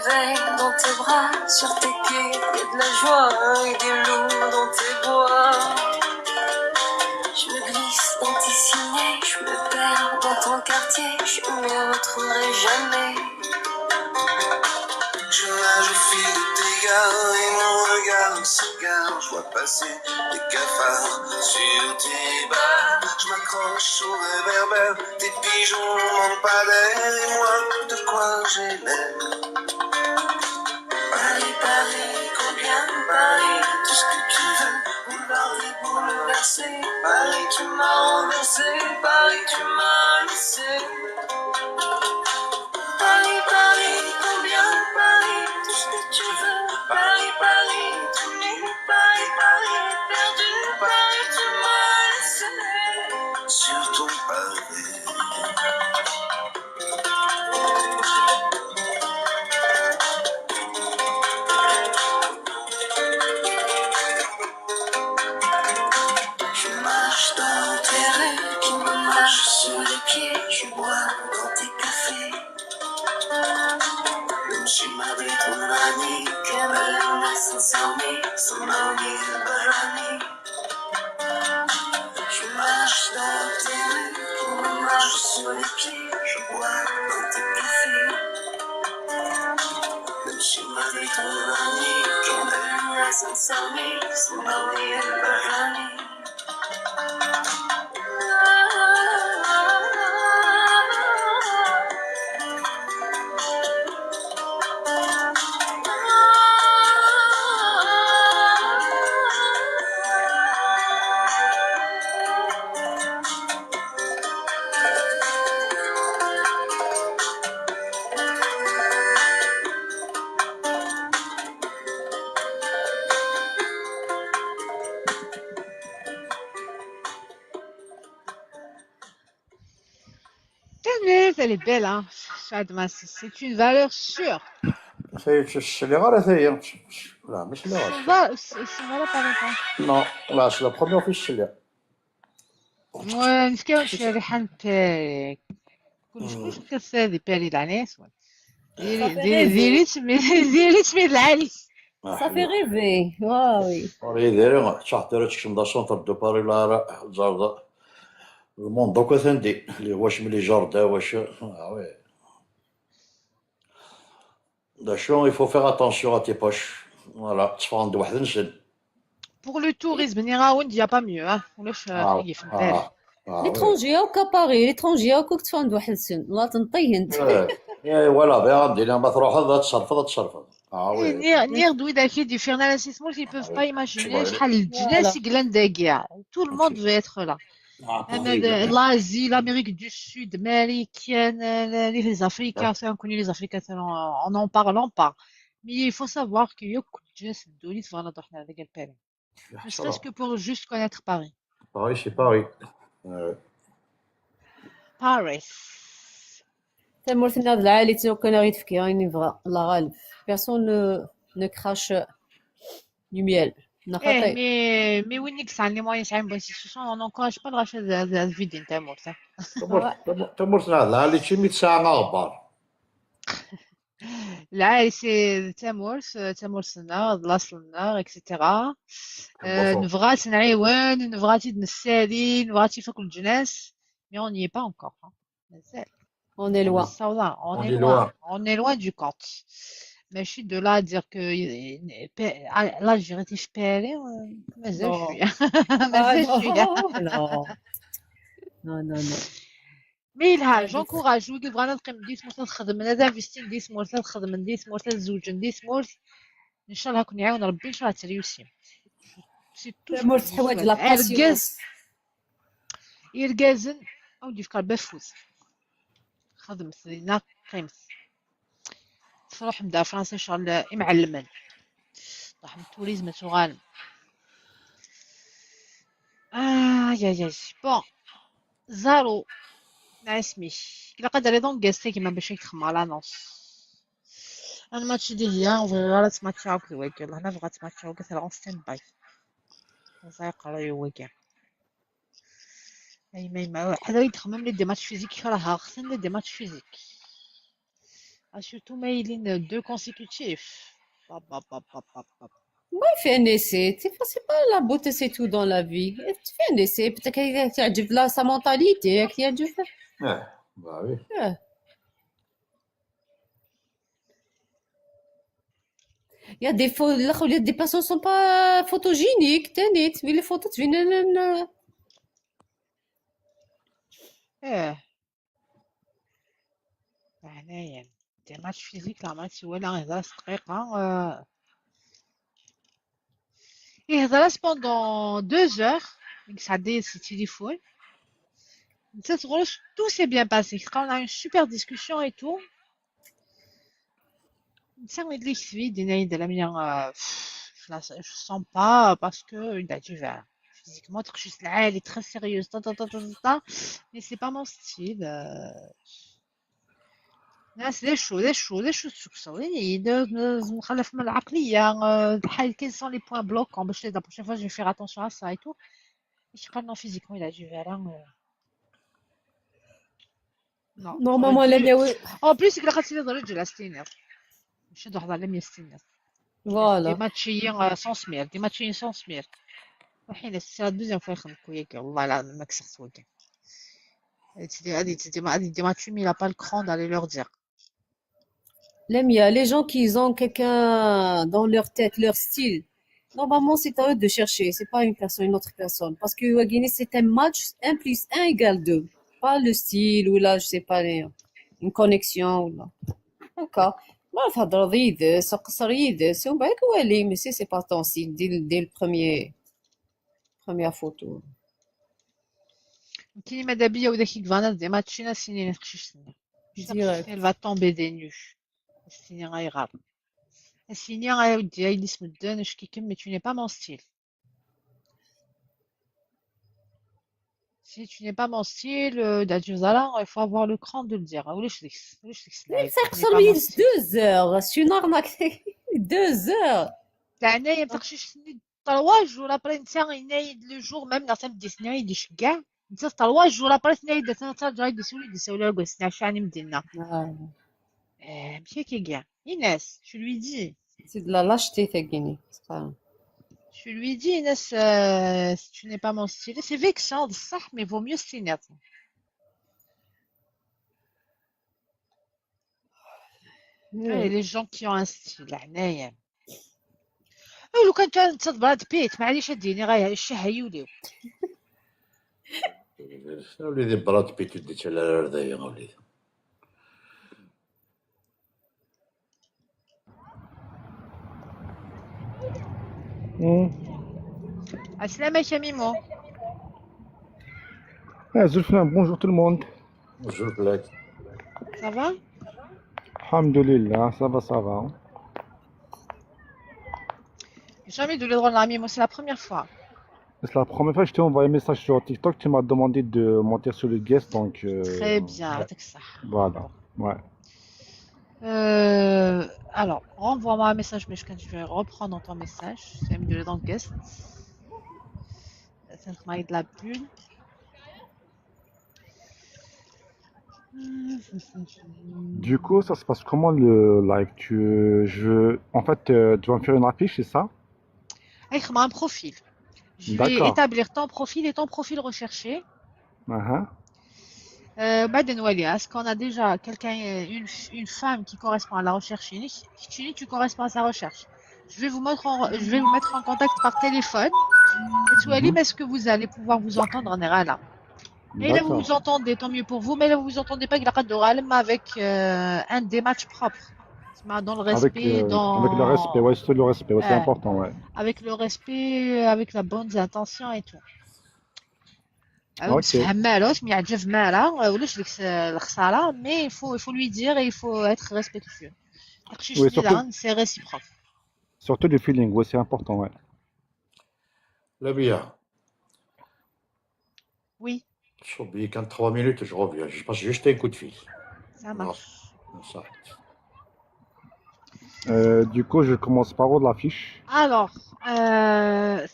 Dans tes bras, sur tes quais, y a de la joie et des loups dans tes bois. Je me glisse dans tes ciné, je me perds dans ton quartier, je me retrouverai jamais. Je nage au fil de tes gars et mon regard s'égare. Je vois passer des cafards sur tes barres. Je m'accroche au réverbère des pigeons lampadaires. Et moi, de quoi j'ai l'air? Paris, Paris, combien de Paris? Tout ce que tu veux, boulevard des bouleversés. Paris, tu m'as renversé, Paris, tu m'as laissé. Paris, Paris, combien de Paris? Tout ce que tu veux, Paris, Paris, tu nue, Paris, Paris, perdu, Paris, tu m'as laissé sur ton pavé. Je marche dans tes rues qui me marchent sur les pieds, je bois dans tes cafés. نمشي مع بيت ونغني كامل الناس نساومي سماوني البراني. Je marche dans tes rues, qui me marche sur les pieds, je bois dans tes cafés. نمشي مع بيت ونغني كامل الناس نساومي سماوني البراني. Tenez, elle est belle, hein. Chadma, c'est c'est une valeur sûre. Tayi ur tt-sliɣ ara tayi. Ur tt-, ur tt-, la, ma sliɣ ara. Ur tt-, ur tt-, ur tt-, ur tt-, ur tt-, Non, la, c'est la première fois que je sliɣ. Ouais, nefka-awen cci rriḥa n Paris. Kullec, kullec nefka-as di Paris, leɛnaya-s. Diri, diri, diri-tt, mais, diri-tt, mais d lɛali. Ça fait rêver. Ah, oui. Ur yediri, ttwaḥdar ad tekcem dans centre de Paris, la, la, tzerda. Le monde akk atan din. Les, wac, les jardins, wac, ah, oui. D acu, il faut faire attention à tes poches. Voilà, tteffɣen-d weḥd-nsen. Pour le tourisme, nniɣ-awen-d, y a pas mieux, hein. Ulac, ah, yifen, ah, ah. L'étranger akk à Paris, l'étranger akk tteffɣen-d weḥd-sen. La tenṭiyen. Eh, eh, voilà, bɣiɣ ad d-iniɣ ma truḥeḍ ad tserfeḍ, ad tserfeḍ. Ah, oui. Nniɣ-, nniɣ-d widak i d-yeffiɣen ara si tmurt, ils peuvent pas imaginer acḥal n leǧnas i yellan dagi. Tout le monde veut être là. Ah, Paris, l'Asie, l'Amérique du Sud, Américaine, les, les Africains, ça, on connaît les Africains, ça, on, on en parle, on parle. Mais il faut savoir que yakk leǧnas n ddunit bɣan ad ruḥen ar dagi ar Paris. Ne serait-ce que pour juste connaître Paris. Paris, c'est Paris. Ouais. Paris. Tamurt-nneɣ d lɛali-tt, kan ad ɣ-d-tefk ayen nebɣa, la ɣaleb. Personne ne, ne crache du miel. Eh, mais, mais win i yesɛan les moyens, yesɛan bonne situation, on n'encourage pas lɣaci ad, ad, ad vidin tamurt, hein. Tamurt, tamurt, tamurt-nneɣ d lɛali-tt imi tesɛa aɣebbar. Lɛali, c'est d tamurt, d tamurt-nneɣ, d laṣel-nneɣ, et cetera. Euh, nebɣa ad tt-nɛiwen, nebɣa ad tt-id-nessali, nebɣa ad tt-ifak leǧnas, mais on n'y est pas encore, hein. Mazal. On est loin. On est loin. On est loin du compte. Mačči de là à dire que, euh, l'Algérie تشبه لي, euh, مازال شوية. مازال شوية. Non. Non, non, non. Mais là, j'encourage, wigi bɣan ad qqimen di tmurt, ad xedmen, ad investin di tmurt, ad xedmen di tmurt, ad zewǧen di tmurt. Ncallah, ad ken-iɛiwen Rebbi, ncallah ad tryussim. Tamurt teḥwaǧ la patience. Irgazen, ad wen-d-yefk Rebbi afud. Xedmet dinna, qqimet. Tṛuḥem-d ar Fransa ccɣel imɛellmen. Tṛuḥem turizm ad tuɣalem. Ay, ay, ay. Bon. Zaro. Neɛsmik. Ilaq ad d-terriḍ ungas tagma bac ad k-d-xemmeɣ l'annonce. Ad nmatch Dihya, ur bɣiɣ ara ad tmatchaɣ akked wagi. Wallah, ma bɣiɣ ad tmatchaɣ wagi, terɣa stand by. Ẓriɣ qerru wagi. Ay, ma, ma, ḥader i d-xemmem les démarches physiques, kerheɣ-ten les démarches physiques. Ah, surtout ma yilin deux consécutifs. Pap, pap, pap, pap, pap, pap. Oui, fais un essai. C'est pas, c'est pas la beauté, c'est tout dans la vie. Fais un essai. Peut-être que تعجب لها sa mentalité, كي يعجبها. اه، bah oui. آه. Il y a des fo- الآخر، il y a des personnes sont pas photogéniques, تانيت، mais les photos تبين لنا. ايه. معناها des matchs physiques، لا، ما تسوى لا، هضرات دقيقة. آه. يهضر pendant deux heures، يقعد يهز التليفون. نتا تغرس، tout s'est bien passé. On a une super discussion et tout. نتا اللي يكتب يدينا يد لميا، آه، خلاص، je sens pas parce que il a du verre. Physiquement تخشيش العالي، très sérieuse، طا، طا، طا، طا، طا. Mais c'est pas mon style. آه. ناس، لا شو، لا شو، لا شو تسكسو، يعني، ن-، ن-، نخلف من العقلية، آه، الحال، quels sont les points bloquants باش la prochaine fois je vais faire attention à ça et tout. اش قالنا physiquement il a du verre. Non. Normalement, elle est bien, oui. En plus, il a tiré dans le gel à Steiner. مش هاد واحد على مية ستين. Voilà. ديما تشيي، آه، sans smear، ديما تشيي sans smear. وحين c'est la deuxième fois يخدم كوياكي، والله لا ما كسرت وجهي. هادي تدي، هادي تدي، ما هادي ديما تشيي، il a pas le cran d'aller leur dire. Lamia, les gens qui ont quelqu'un dans leur tête, leur style, normalement, c'est à eux de chercher. C'est pas une personne, une autre personne. Parce que Wagini, c'est un match, un plus un égale deux. Pas le style ou là, je sais pas, les- une connexion ou là. D'accord. ما تهضر يدس، قصر يدس، ومن بعد ولي، mais si c'est pas ton style, dès, dès le premier, première photo. كاين ماذا بيا وذاك يكفانا ديما تشينا سنين تخشيش سنين. Direct. Elle va tomber des nues. السيني غيغار. السيني غيودي، هاي اللي اسم الدين، اش كيكم، mais tu n'es pas mon style. Si tu n'es pas mon style, euh, داك الجزرة، il faut avoir le cran de le dire. ولاش ديك، ولاش ديك السلايف. Ça يقصر يدس deux heures. C'est une arnaque. Deux heures. تعنايا تخشيش سنين trois jours après نتا ينايد le jour même، نتا مدي سنايد كاع. نتا trois jours après سنايد، نتا ترجع يدي سولي، يدي سولي، يقول سنا شاني مدينا. آه. آه، ماشي كي كاع. Inès, tu lui dis. C'est de la lâcheté, تاكيني. C'est pas- Tu lui dis, Inès, euh, si tu n'es pas mon style. C'est vexant, صح, mais vaut mieux s'énerver. Et les gens qui ont un style, هنايا. إيه، لو كان كان تصد براد بيت، معليش اديني غير الشهي يوليو. وليدي براد بيت وديت على الرداية وليدي. عسلامة يا ميمو. Ah, Zulfan, bonjour tout le monde. Bonjour Black. Ça va? الحمد لله, ça va, ça va. Jamais de le droit à Mimo, c'est la première fois. C'est la première fois que je t'ai envoyé un message sur TikTok, tu m'as demandé de monter sur le guest, donc... euh, Très bien, avec ça. Voilà, ouais. Euh, alors, renvoie-moi un message, mais je vais reprendre ton message. C'est mieux dans le guest. Ça me met de la pub. Du coup, ça se passe comment le live? Tu, je, en fait, euh, tu vas me faire une affiche, c'est ça? Avec un profil. Je vais établir ton profil et ton profil recherché. Uh-huh. Euh, بعد نولي, est-ce qu'on a déjà quelqu'un, une, une femme qui correspond à la recherche? Tu, tu corresponds à sa recherche. Je vais vous mettre en, je vais vous mettre en contact par téléphone. Et tu vas dire, est-ce que vous allez pouvoir vous entendre en général? Et là, vous vous entendez, tant mieux pour vous. Mais là, vous vous entendez pas, il y a pas de problème avec euh, un des matchs propres. Dans le respect, avec, euh, dans... Avec le respect, ouais, c'est le respect, ouais, c'est important, ouais. Avec le respect, avec la bonne intention et tout. Ok. Mais il faut, il faut lui dire et il faut être respectueux. Oui, surtout, c'est réciproque. Surtout du feeling, oui, c'est important, ouais. Lamia. Oui. Je suis obligé, quand trois minutes, je reviens. Je passe juste un coup de fil. Ça marche. Ça. Euh, du coup, je commence par où, l'affiche? Alors, euh,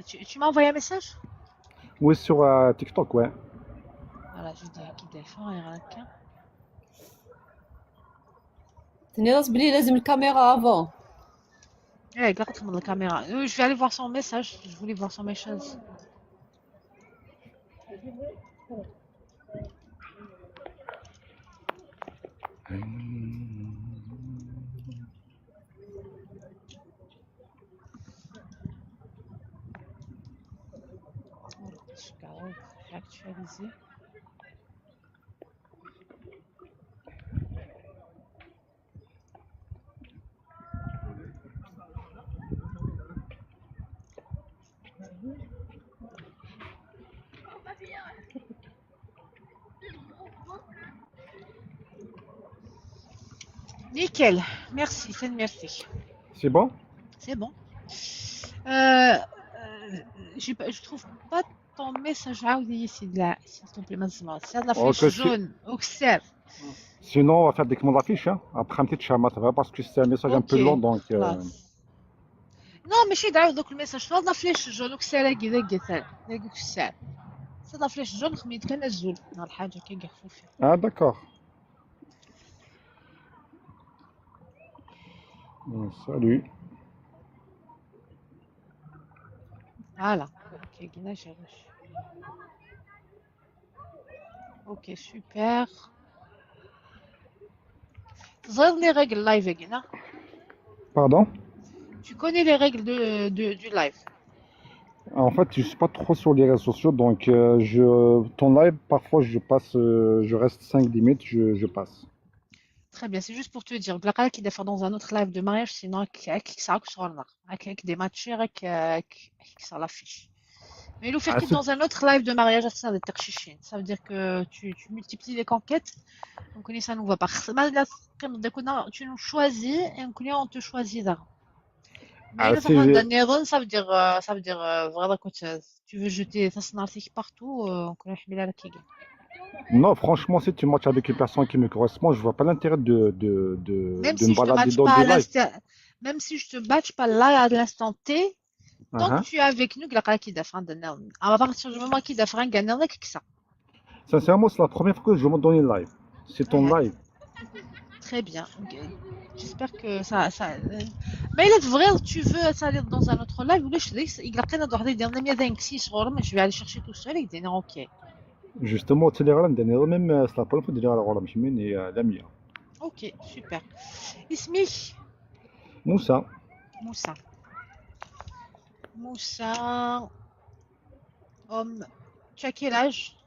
tu, tu m'as envoyé un message? Oui, sur euh, TikTok, ouais. Voilà, je dis à qui défend et à qui. Tenniḍ-as belli lazem lkamira avant. Eh, regarde la caméra. Euh, je vais aller voir son message. Je voulais voir son message. Actualiser. Nickel. Merci, c'est merci. C'est bon ? C'est bon. Euh, euh, j'ai pas- je trouve pas ton message عاودي, s'il te plaît, s'il te plaît, ما نسمع. C'est de la flèche jaune, أكسر. Sinon, on va faire des commandes d'affiches, hein. Après, un petit schéma, ça va, parce que c'est un message un peu long, donc, euh, خلاص. Non, ماشي دعاو دوك الميساج، هاد la flèche jaune، أكسر، كي داك كسر، داك كسر. C'est la flèche jaune، خميت كان الزول، نهار الحاجة كي خفوفي. Ah, d'accord. Salut. Voilà. Ok, كاينة شي غش. Ok, super. تزيد les règles live هنا. Pardon ? Tu connais les règles de, de, du live. En fait, je suis pas trop sur les réseaux sociaux, donc euh, je, ton live, parfois je passe, euh, je reste cinq dix minutes, je, je passe. Très bien, c'est juste pour te dire. بلا قالك يدافع dans un autre live de mariage, sinon هاك هاك كيسعاك شغلنا. هاك هاك des matchs، هاك هاك كيسع l'affiche. Mais le fait que dans un autre live de mariage, ça veut dire تقشيشين. Ça veut dire que tu, tu multiplies les conquêtes. Donc, ça nous va pas. ما لا تقيم داكونا، tu nous choisis et on te choisit là. Mais ça veut dire, euh, ça veut dire, euh, vraiment, quand, euh, tu veux jeter ça partout, euh, on connaît la. Non, franchement, si tu matches avec une personne qui me correspond, je vois pas l'intérêt de, de, de, même de si me balader dans des lives. Même si je te match pas là à l'instant T, tant que tu es avec nous, à partir du moment كي دافع عندنا. Sincèrement, c'est la première fois que je me donne une live. C'est ton live. Très bien. Ok. J'espère que ça, ça, euh, mais là, vrai, tu veux aller dans un autre live, ولا شي ديك، إلا لقينا واحد يدير لنا مية دينكسي صغور، mais je vais aller chercher tout seul, يدينا OK. Justement, tu les rends, même, euh, c'est la première fois de les rendre, mais, euh, la mienne. OK, super. اسمك؟ موسى. موسى. موسى. Homme. Tu as quel âge ?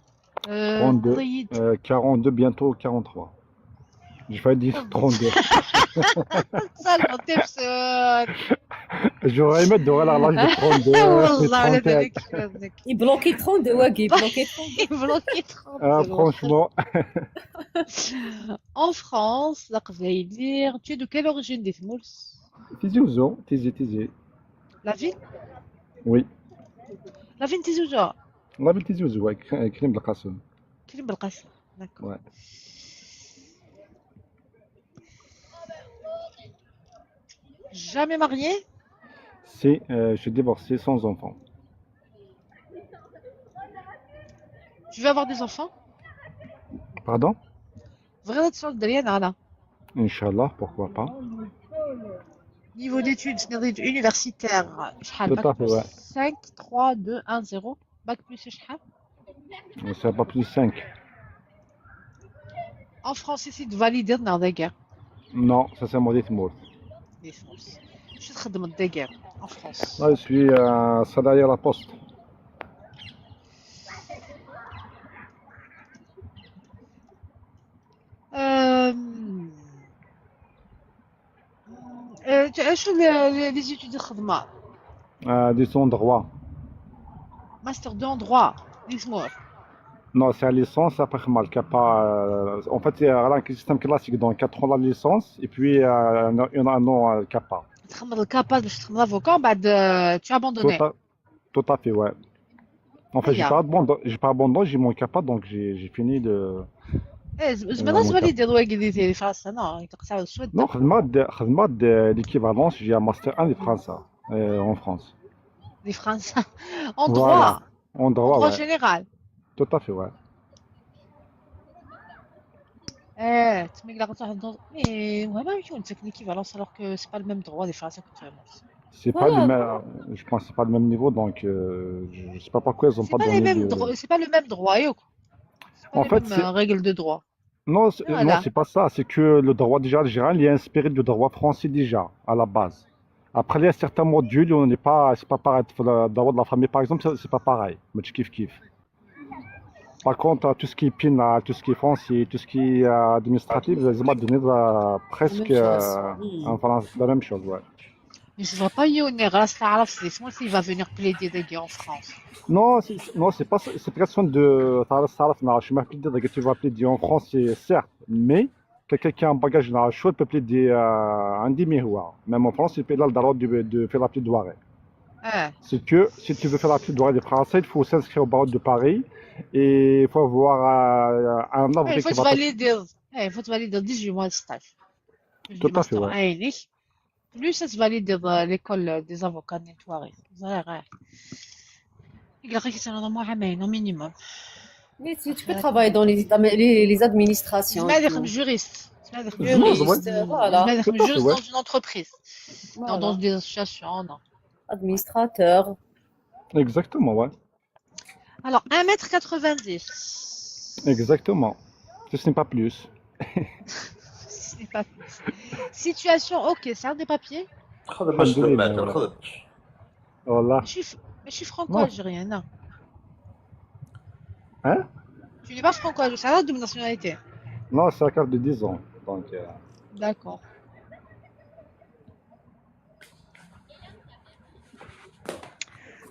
Euh, trente-deux, euh, quarante-deux, bientôt quarante-trois. J'ai failli dire trente-deux. Seulement, t'es sûr. J'aurais aimé de voir l'âge de trente-deux. والله ولا trente-quatre. Il bloque trente-deux, ouais, il bloque trente-deux. Il bloque trente-deux. Ah, franchement. En France, la Qbayli. Tu es de quelle origine, دي تمورس؟ تيزي وزو، تيزي، تيزي. La ville ? Oui. La ville تيزي وزو. La ville تيزي وزو، ouais, كريم بلقاسم. كريم بلقاسم. D'accord. Ouais. Jamais marié ? Si, euh, je suis divorcé sans enfant. Tu veux avoir des enfants ? Pardon ? تبغي تسعود دريان على. إن شاء الله, pourquoi pas. Niveau d'études, c'est universitaire. Tout à fait, ouais. cinq, trois, deux, un, zéro. Bac plus شحال؟ C'est pas plus cinq. En français, c'est validé dans la guerre. Non, ça c'est maudit mort. Je suis dans la guerre en France. Là, je suis, euh, salarié à la poste. Euh, euh, tu as les, les, les études de خدمة. Euh, des en droit. Master deux en droit. Dis-moi. Non, c'est la licence, après خدمة, le CAPA, euh, en fait, c'est un système classique, donc quatre ans la licence, et puis euh, un, un an euh, le CAPA. تخدم le CAPA باش تخدم l'avocat, بعد, euh, tu as abandonné. Tout à, tout à fait, ouais. Enfin, j'ai pas abandonné, j'ai pas abandonné, j'ai mon CAPA, donc j'ai, j'ai fini de. Eh, زعما تولي دير واقي دي في فرنسا، non, يتقطعوا السود. Non, خدمة د-, خدمة د-, l'équivalence, j'ai un master un de France, euh, en France. De France. En droit. En droit, ouais. Droit général. Tout à fait, ouais. Eh, tmegleɣ taḥdurt. Mais vraiment, une technique qui balance alors que c'est pas le même droit des phrases que vraiment. C'est pas le même, je pense que c'est pas le même niveau, donc euh, je, je sais pas pourquoi ils ont C'est pas pas les donné mêmes de... droits, c'est pas le même droit, ياك. C'est pas En les fait, mêmes c'est... euh, règles de droit. Non, c'est- non, Voilà. c'est pas ça. C'est que le droit déjà algérien, il est inspiré du droit français déjà, à la base. Après, il y a certains modules où on n'est pas, c'est pas pareil. Le droit de la famille, par exemple, ça, c'est pas pareil. Mais tu kiffes, kiffes. Par contre, tout ce qui est pénal, tout ce qui est français, tout ce qui est euh, administratif, ils m'ont donné euh, presque Même chose. euh, Hmm. en France, la même chose, ouais. Mais je vois pas Younes, c'est il va venir plaider des gars en France. Non, c'est non, c'est pas c'est très soin de تعرف تعرف نهار شي ما plaider des gars, tu vas plaider en France, c'est certes, mais quelqu'un qui a un bagage نهار شوية peut plaider euh, عندي mais هو. Même en France, il a le droit de, de faire la plaidoirie. Ah. C'est que si tu veux faire la plaidoirie des Français, il faut s'inscrire au barreau de Paris et il faut avoir euh, un Il avocat faut qui te va... valider. Eh, il faut te valider dix-huit mois de stage. Tout à fait, ouais. Plus ça se valide dans l'école des avocats nettoyés. Au minimum. Mais tu, tu peux travailler dans les, les, les administrations. زعما et داخل tout. Juriste. زعما داخل Juriste, juriste. Voilà. زعما داخل Tout à fait, Juriste ouais. Dans une entreprise. Non, Voilà. Dans des associations, non. Administrateur. Exactement, ouais. Alors, un mètre quatre-vingt-dix. Exactement. Ce n'est pas plus. Ce n'est pas plus. Situation, ok, c'est un des papiers. خذ باش الحمد لله، تبعت والله. خذ. والله. Mais je suis, mais je suis franco-algérien, non. Hein? Tu n'es pas franco-algérien, c'est la double nationalité. Non, c'est la carte de dix ans. Donc, euh, D'accord.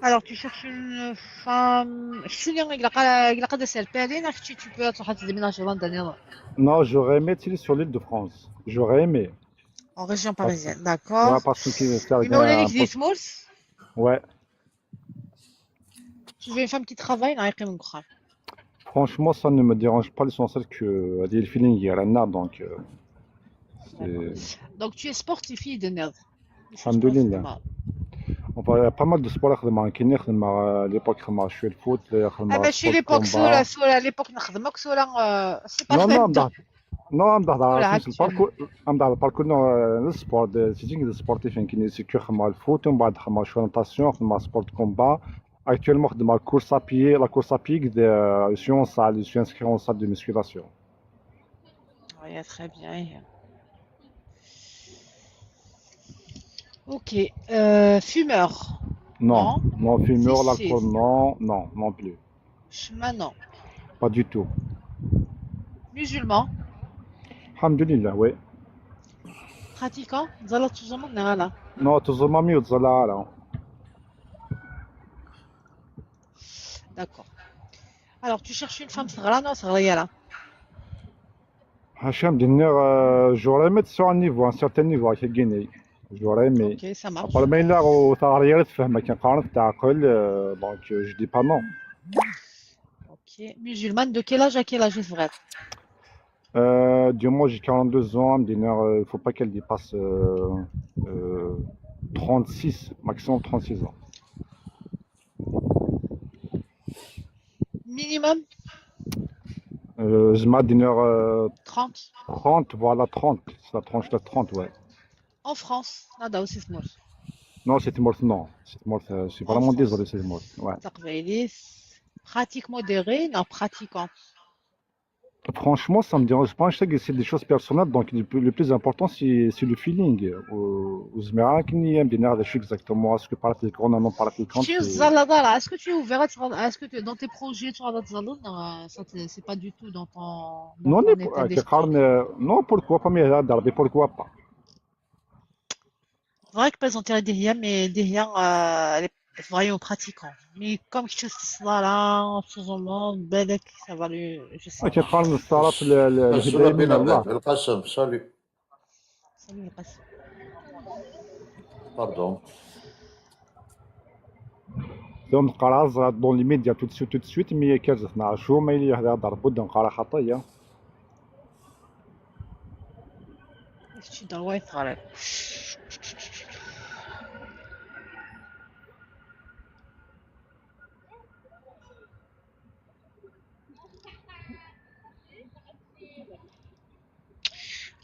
Alors, tu cherches une femme. شنو اللي يلقى يلقى هذا سير بارين اختي tu peux تروح تدمناج لندن يلا. Non, j'aurais aimé être sur l'île de France. J'aurais aimé. En région Parce- parisienne, d'accord. Ouais, parce que c'est Mais on est avec des Moors. Ouais. Tu veux une femme qui travaille, non, يقيم وخر. Franchement, ça ne me dérange pas, l'essentiel que هذه le feeling يرانا, donc euh, c'est- Donc tu es sportif, il de nerf. الحمد لله. Enfin, il y a pas mal de sports خدمة. كاين اللي خدمة à l'époque خدمة شوية الفوت، اللي خدمة Ah, mais chez sport de l'époque, combat. ceux-là, ceux-là, à l'époque, نخدمك، ceux-là, euh, c'est pas Non, le non, même temps. Non, نهضر على Voilà, نفس ال parcours، نهضر على ال parcours، non, euh, le sport, c'est des sportifs, يعني كاين اللي خدمة الفوت، ومن بعد خدمة شوية natation، خدمة sport de combat. Actuellement خدمة course à pied, la course à pied, euh, je suis en salle, je suis inscrit en salle de musculation. Oui, très bien. Ok. Euh, fumeur. Non, non, fumeur, Si, si. L'alcool, non, non, non plus. Chemin, non. Pas du tout. Musulman. الحمد لله, oui. Pratiquant. Zala toujours, non, là. Non, toujours mamie, là. D'accord. Alors, tu cherches une femme صغيرة, non, صغيرة. هاشم دينير, euh, j'aurais aimé être sur un niveau, un certain niveau, avec Guinée. J'aurais aimé. Ok, ça marche. Après, mais là, au travail, tu fais ma carrière, tu as euh, donc euh, je dis pas non. Ok. Musulmane, de quel âge à quel âge, c'est vrai? Euh, du moins, j'ai quarante-deux ans, دينير, euh, il faut pas qu'elle dépasse euh, euh, trente-six, maximum trente-six ans. Minimum Euh, زعما دينير, euh, trente. trente, voilà, trente. C'est la tranche de trente, ouais. En France, non, non, c'est mort. Non, c'est mort, non. C'est mort, euh, je suis En vraiment France. Désolé, c'est mort. Ouais. Taqbaylit. Pratique modérée, non, pratiquant. Franchement, ça me dérange pas. Je sais que c'est des choses personnelles, donc le plus, le plus important, c'est c'est le feeling. Ou زعما كني دينير هذا شو exactement, est-ce que pratiquant ou non pratiquant, Tu es c'est- زلادارة. Est-ce que tu es ouvert à... Est-ce que tu es dans tes projets, tu as d'autres... Non, euh, ça, c'est c'est pas du tout dans ton, dans Non, ton mais état pour- euh, d'esprit. كيقارن, euh, non, pourquoi pas, mais هذا ربي, pourquoi pas. C'est vrai que par exemple, ديهيا, mais ديهيا, euh, elle est vraiment pratiquant. Mais comme tu es là, en ce moment, بالك, ça va lui, je sais pas. كيقارن الصلاة ل- ل- شو الهداية من بينا الله. القاسم، salut. Salut, القاسم. Pardon. Donc, خلاص, dans les médias tout de suite, tout de suite, mais كازت نعرفو ما يلي هذا ضرب ود نقرا خطية. شي دار وايت غالب.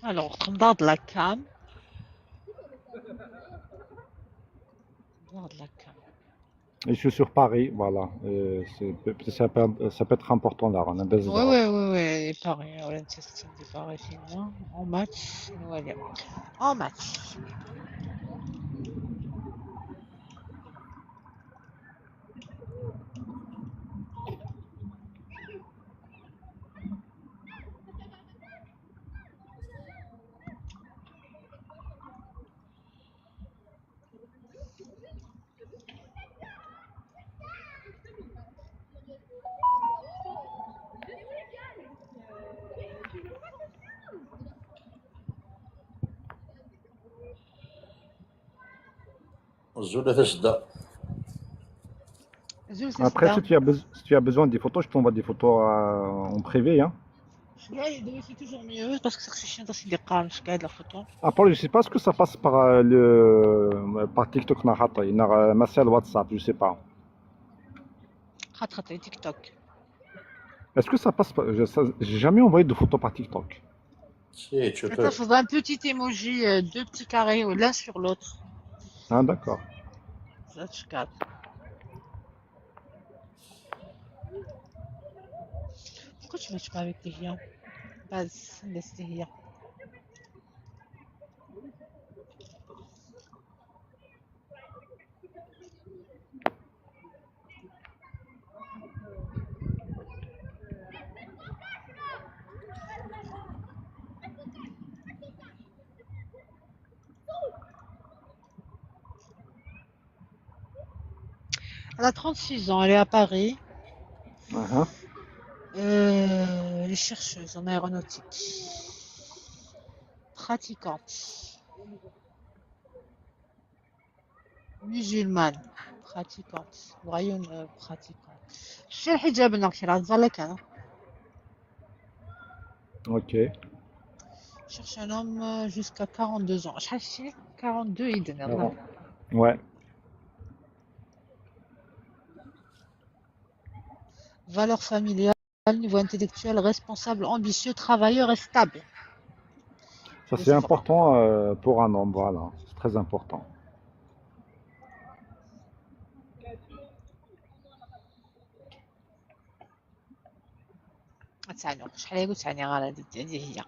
Alors, on garde la cam. On garde la cam. Et je suis sur Paris, voilà. Euh, c'est- peut- ça, peut, ça peut être important là, on a besoin. Ouais, ouais, ouais, ouais, Paris, ouais, c'est c'est de Paris, finalement. En match, voilà. En match. Azul a tasedda. Azul, c'est Après, ça. Si tu as, besoin, si tu as besoin des photos, je t'envoie des photos euh, en privé. Hein. Ouais, c'est toujours mieux parce que c'est chiant de se dire, je regarde la photo. Après, je sais pas ce que ça passe par euh, le par TikTok, نهار خاطر, نهار, euh, ما c'est le WhatsApp, je sais pas. خاطر خاطر TikTok. Est-ce que ça passe par... je- ça- J'ai jamais envoyé de photos par TikTok. Si, tu peux. Attends, il faudra un petit emoji, euh, deux petits carrés euh, l'un sur l'autre. Ah, d'accord. Ça, tu captes. Pourquoi tu ne matches pas avec tes liens ? Base, laisse tes liens. Elle a trente-six ans, elle est à Paris. Uh-huh. Euh, elle est chercheuse en aéronautique. Pratiquante. Musulmane. Pratiquante. Voyons, euh, pratiquante. شتي الحجاب هنا كي راه تزال كان. Ok. Cherche un homme euh, jusqu'à quarante-deux ans. شحال شتي؟ quarante-deux يدنا. Bon. Ouais. Valeur familiale, niveau intellectuel, responsable, ambitieux, travailleur et stable. Ça, c'est important euh, pour un homme, voilà. C'est très important. تسعة نقط. شحال هي؟ تسعة نقط. هذه هي.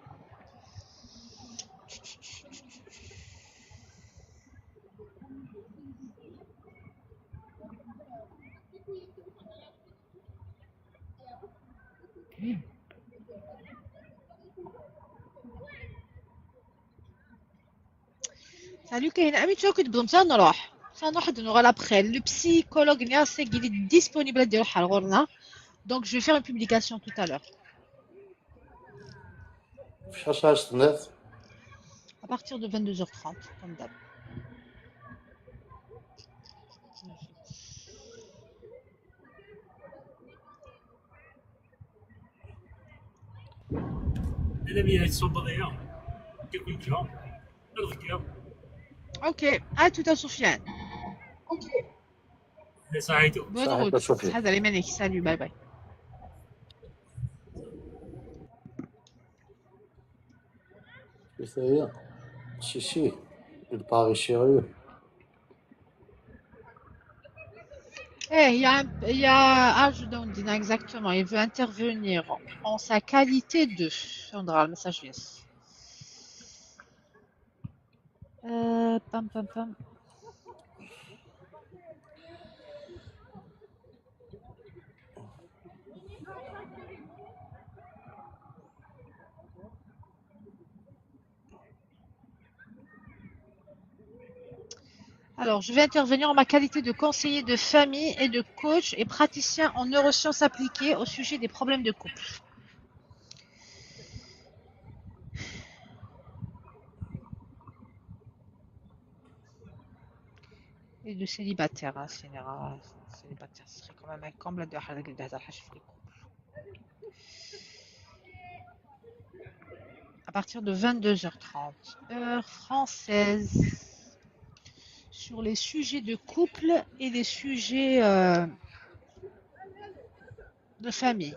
Salut, كاين امي تشوكت بضم تنروح تنروح نروح après. Le psychologue نياسيك il est disponible ديال الحال غورنا. Donc je vais faire une publication tout à l'heure. شحال ساعة تنات؟ À partir de vingt-deux heures trente, comme d'hab. انا مية صوب ضيع. كيكون جا الغياب. Ok, à tout à Sofiane. صحيتو. Bonne route. هذا اللي مانيك. Salut, bye bye. Ça y est. Si, si. Il paraît sérieux. Eh, il y a, un- il y a Arjun Dondina, exactement. Il veut intervenir en sa qualité de. On dira le message, yes. Euh, pam, pam, pam. Alors, je vais intervenir en ma qualité de conseiller de famille et de coach et praticien en neurosciences appliquées au sujet des problèmes de couple. Et de célibataire, hein, c'est une erreur. Célibataire, ce serait quand même un comble de حاجة في les couples. À partir de vingt-deux heures trente, heure française, sur les sujets de couple et les sujets euh, de famille.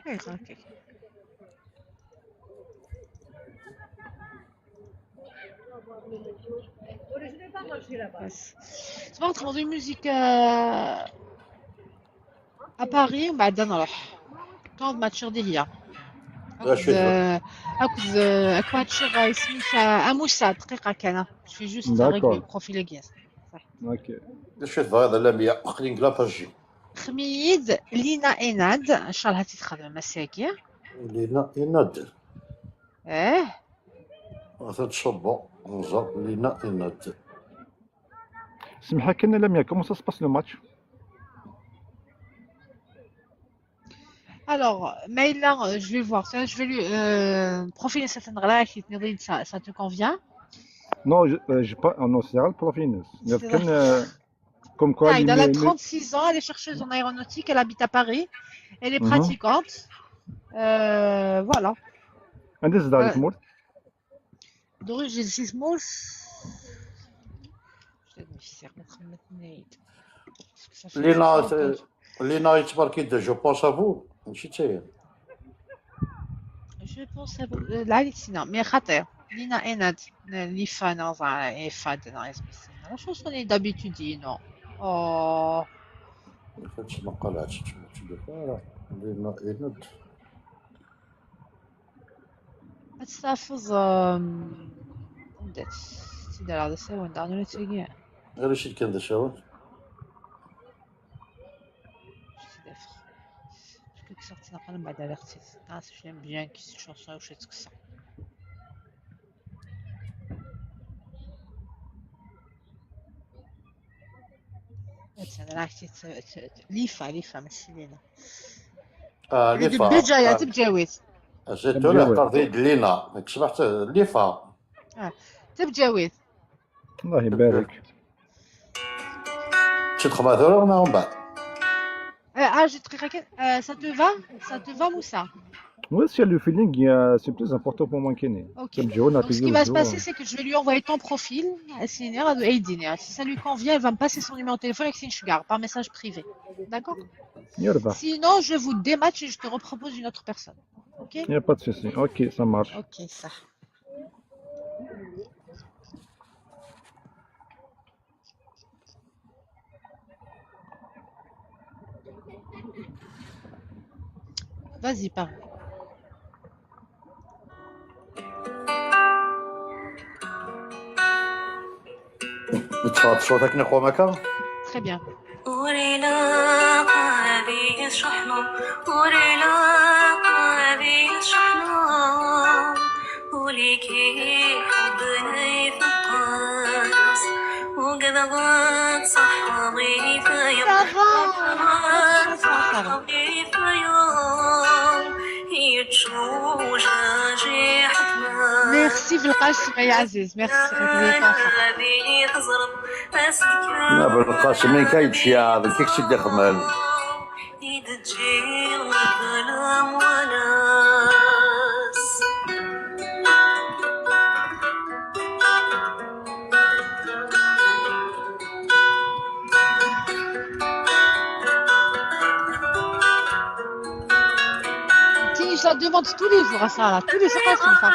ايه، اوكي. بس. تبغى تخمضي ميوزيك، آه، اباري، ومن بعد نروح. كنت ماتشير ديليا. اكد، اكد، اكد ماتشير اسميك اموسا دقيقه كان. شي جوست ريغلي بروفيل كياس. اوكي. شو تبغى هذا لامية؟ خلينا نقلب باجي. خميد لينا إيناد، إن شاء الله تتخدم مساكي. لينا إيناد. إيه. غتتصبى نزار لينا إيناد. سمحة كان لم يكن، comment ça se passe le match؟ Alors, Maïla, euh, je vais voir ça, je vais lui, euh, profil cette ça, ça te convient? Non, je, euh, j'ai pas, non, c'est le profil. Comme quoi, il a trente-six ans, elle est chercheuse en aéronautique, elle habite à Paris, elle est pratiquante. Euh, voilà. D'origine sismos. Lina, Lina, je pense à vous. Je pense à vous. Euh, là, mais خطير. Lina Enad, les fans, les fans, la chanson est d'habitude, non. Oh. ما قالتش، ما قالتش. Lina Enad. Ad tafeḍ, um, anda-tt? Anda ara d asawen daɣen ula d tagi. Ɣer acu kan d asawen? Acu i d-afeɣ? Acu i kkseɣ ttnaqal mbeɛd ara ɣ-tt-id-, ah, c'est bien que cette chanson, acu i tt-kkseɣ? Attan, rah-k-tt-, tt-, tt-, Lifa, Lifa, mačči Lina. Ah, Lifa. Bidjaya, ah. Tibjawit. Zituna, Tibjawit. Taqdid Lina. Nek smaḥ, Lifa. Ah, Tibjawit. الله يبارك. Tedxel tura neɣ mbeɛd? Euh, ah, j'ai très, euh, ça te va? Ça te va, Moussa? Oui, c'est le feeling, euh, c'est plus important pour moi, Kenny. Ok. Donc, ce qui va se passer, c'est que je vais lui envoyer ton profil, à Sina, à Aidine. Si ça lui convient, elle va me passer son numéro de téléphone avec Sinchgar, par message privé. D'accord? Sinon, je vous dématch et je te repropose une autre personne. Ok? Il n'y a pas de souci. Ok, ça marche. Ok, ça. Vas-y, parle. Très bien. Merci, Belkacem, ya Aziz. Merci. لا، بلقاسم، من كاين شي عاد، كيك سيدي خمال. Qui je la demande tous les jours à Sarah, tous les jours elle se fait.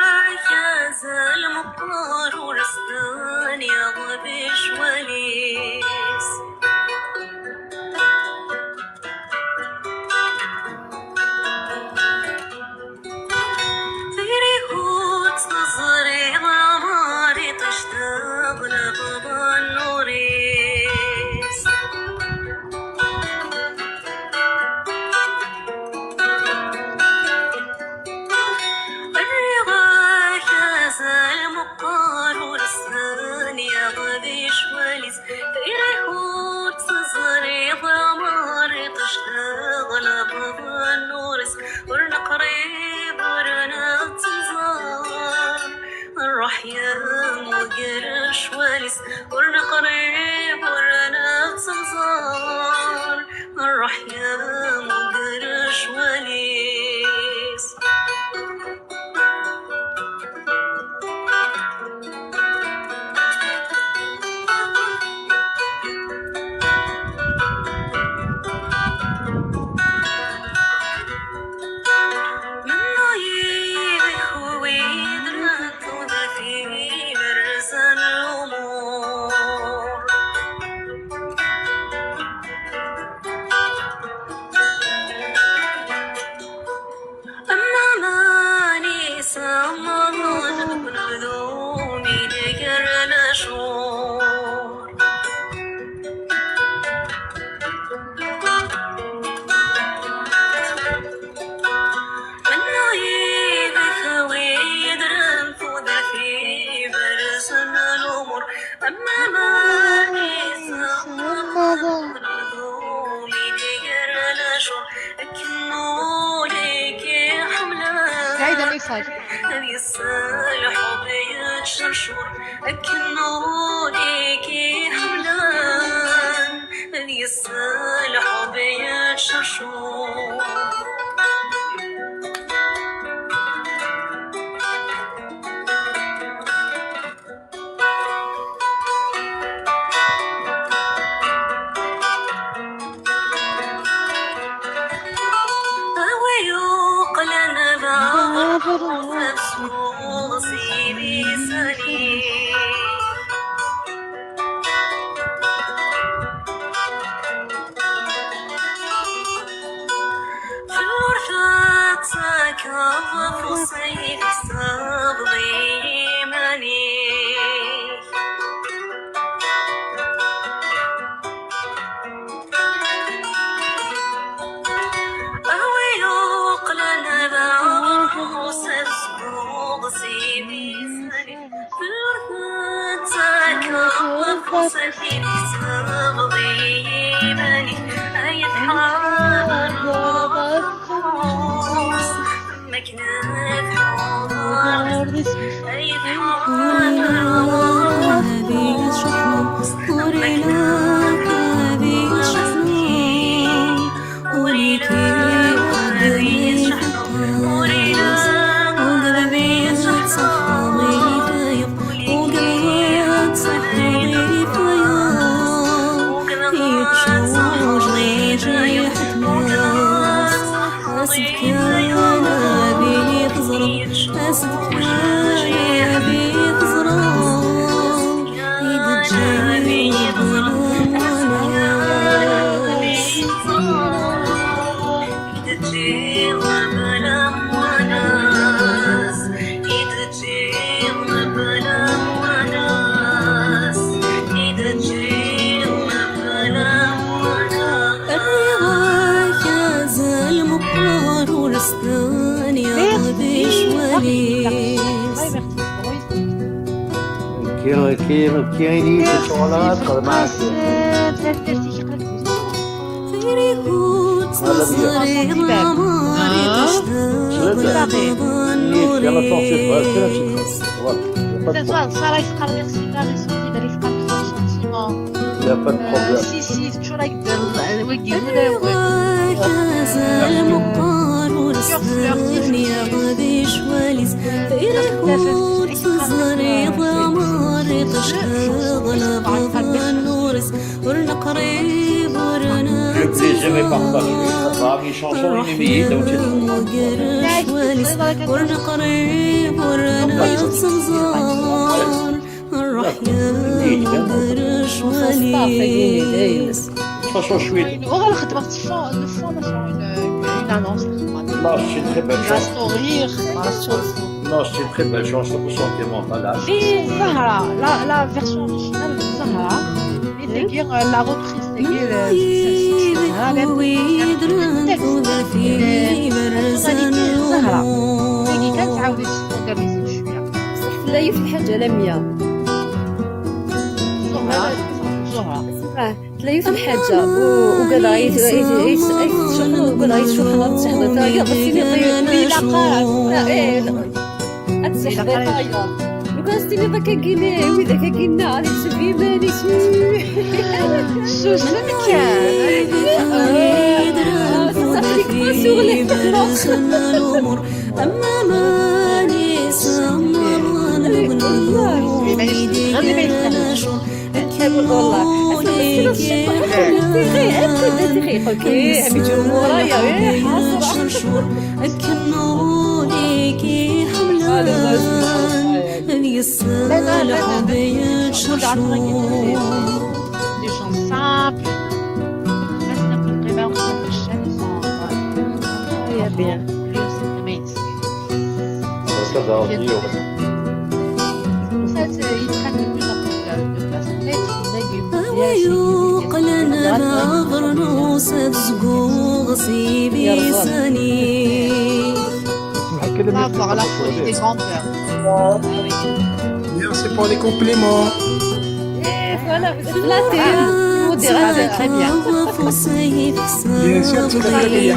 Ad yesselḥu di tcercur akken ul-ik iḥemmlen, ad yesselḥu di tcercur. A wi yuqlen d aɣref ad smuɣ si lisan-ik. Ur tettakeḍ afus-ik, tesseɣleḍ iman-ik. A wi yuqlen d aɣref ad smuɣ si lisan-ik. Ur tettakeḍ afus-ik, tesseɣleḍ iman-ik. Ay tḥemmleḍ afus, am akken ad tḥemmleḍ ay tḥemmleḍ. Ur ilaq ad iceḥḥu, ur ilaq ad iceḥḥu, ur ilaq ad iceḥḥu, ur ilaq ad iceḥḥu. Ugad ad tṣaḥḥeḍ i tayeḍ, ugad ad tṣaḥḥeḍ i tayeḍ, yečča uɛejriḥ n tmes. Asebkan ad iyi-teẓreḍ, asebkan ad iyi-teẓreḍ, i d-ǧǧiɣ lemwanas. I d-ǧǧiɣ lemwanas, i d-ǧǧiɣ lemwanas, i d-ǧǧiɣ lemwanas. Rriɣ-ak azal meqqer ur staniɣ di ccwal-is. Nekki, nekki, nekki, ini-yi-d ccɣel ara txedmeḍ. Tanemmirt-ik, aql-ak. Tirigut teẓriḍ amer iṭṭec teḍleb nnur-is. Voilà. Voilà. Voilà. Voilà. Voilà. Voilà. Il y a pas de problème. Si, si, teččur-ak-d wagi d ulawen. Azal meqqer ur snerniɣ di ccwal-is. Tirigut teẓriḍ amer iṭṭec teḍleb nnur-is. Ur neqrib ur nettẓẓar. Ṛṛuḥ yemmuger ccwal-is. Ur neqrib ur nettẓẓar. Ṛṛuḥ yemmuger ccwal-is. Façon, je suis. Uɣal xedmeɣ-tt fo-, une fois, ma une, une annonce. Non, c'est une très belle chanson. Sourire. Non, c'est une très belle chanson sentimentale, hein. Et Zahra, la, la version originale de Zahra. Et c'est bien, euh, la reprise, c'est bien, euh, c'est, c'est, c'est Zahra, la, la, la tonalité de Zahra. Et quand tu as envie de s'organiser, je suis là. صح، لا يفلح حاجة لا مية. زهرة، زهرة. تلايف الحاجة، و-، وقال غيت-، غيت-، غيت-، غيت-، شكرا، وقال غيت-، شكرا، تحضر. يا غسيلي طيب. لا، لا، لا، إيه، لا. أتسحب طيب. لو كان ستيلي ذاك كينا، وي ذاك كينا، عليك سبي ماني سوي. سوسن كان. آه، صافي، كيف سوغلي. أما ماني سمر نقول. غير ما يستاهل. Des gens simples. Maintenant, pour le débat, on s'en fiche, ils sont, euh, bien. Ça, c'est, ils prennent de plus en plus de, de place. A wi yuqlen d aɣrus ad zguɣ si lisan-ik. Bravo, la folie des grands cœurs. Ah oui. Merci pour les compliments. Et voilà, vous êtes flattés, hein. Vous direz, c'est très bien. Bien sûr, c'est très bien.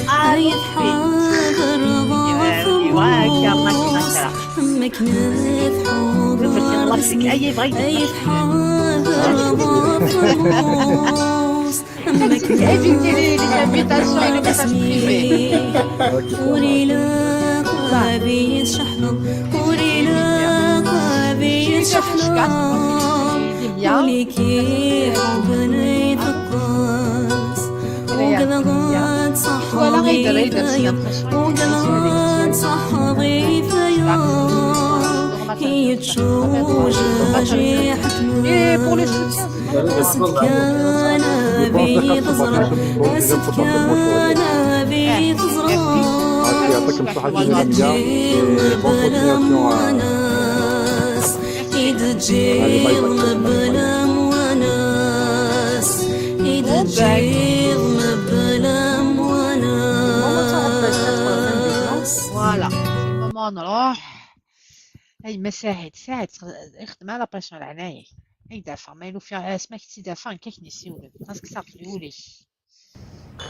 Ah, ay tḥader ḍaf. Mmek nefḥu ɣer ɣesni, ay tḥader ḍaf. Éviter les, les invitations et les messages privés. Ur ilaq ad iyi-tceḥḥdeḍ, ur ilaq ad iyi-tceḥḥdeḍ. Ul-ik iḥubben ay teṭṭes. Ugdeɣ-d ṣaḥḥa di tayeḍ, ugdeɣ-d ṣaḥḥa di tayeḍ. Yettcujjaj iḥetmen. Asefk kan ad iyi-teẓreḍ, asefk kan ad iyi-teẓreḍ. Yeǧǧiḍ mebla amwanas, yeǧǧiḍ mebla amwanas, yeǧǧiḍ mebla amwanas. Voilà, c'est le moment نروح. Ay ma Saɛid, Saɛid, ixdem ala passion leɛnaya. Ay d-afeɣ, ma yella ufiɣ asma k-tt-id-afeɣ, nekk ad k-n-issiwlen. Xas kkes-aɣ-d ul-ik.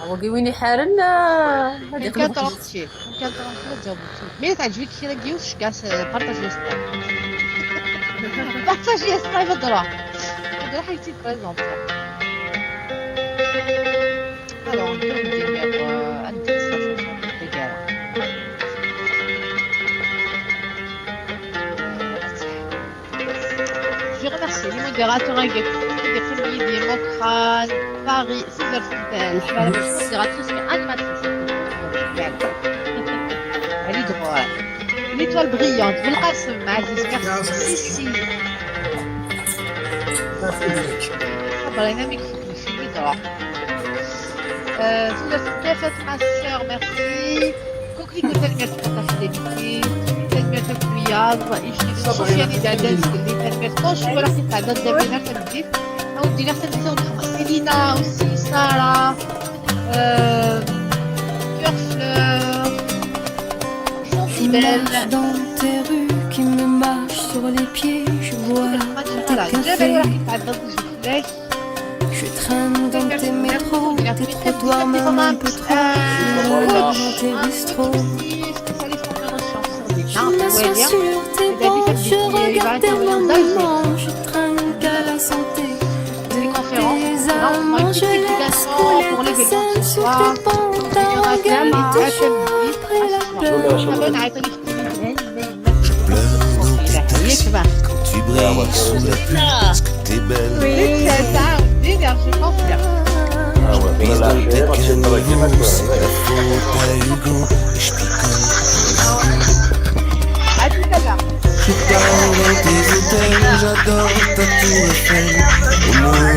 Wagi win iḥaren, ah, ad iqleb. Kan tranquille, kan tranquille, ad jaweɣ. Mi teɛǧeb-ik kra n yiwet, cegg-as, euh, partage-as. Partage-as, ad truḥ. Ad truḥ ad k-tt-id-présenter. Alors, on peut dire, euh, un texte, ça, ça, ça, ça, ça. Je remercie les modérateurs à Gap, les premiers des Mokran, Paris, César Fontaine, la modératrice et animatrice. Elle est drôle. L'étoile brillante, Belkacem Aziz, merci. Sissi. Ah, bah, il y a un micro, c'est lui, alors. Euh, César Fontaine, ma sœur, merci. Coquelicot, tanemmirt ɣef la fidélité. Tanemmirt akk wiyaḍ. Icti d Sofiane Idadez, tanemmirt ɣef wala tetɛeddaḍ d Amina, tameddit. Awd dinaɣ tameddit, Selina aussi, Sarah, euh, Cœur Fleur, Sensibelle. Je marche dans tes rues qui me marchent sur les pieds, je bois ton café. Je traîne dans tes métros, tes trottoirs, même un peu trop. Je me loge dans tes bistrots. Je m'assois sur tes bancs, je regarde tes monuments, je trinque à la santé de tes amants. Je laisse couler ta scène sur tes pantalons, gueule toujours après la peur. Je pleure dans tes taxis quand tu brilles sous la pluie, parce que t'es belle. Oui, c'est ça, on dit, je pense bien. Ah ouais, voilà, c'est vrai, c'est vrai, c'est vrai. La faute à Hugo, je picole. À tout à l'heure. Je pars dans tes hôtels, j'adore ta tour Eiffel. Au moins,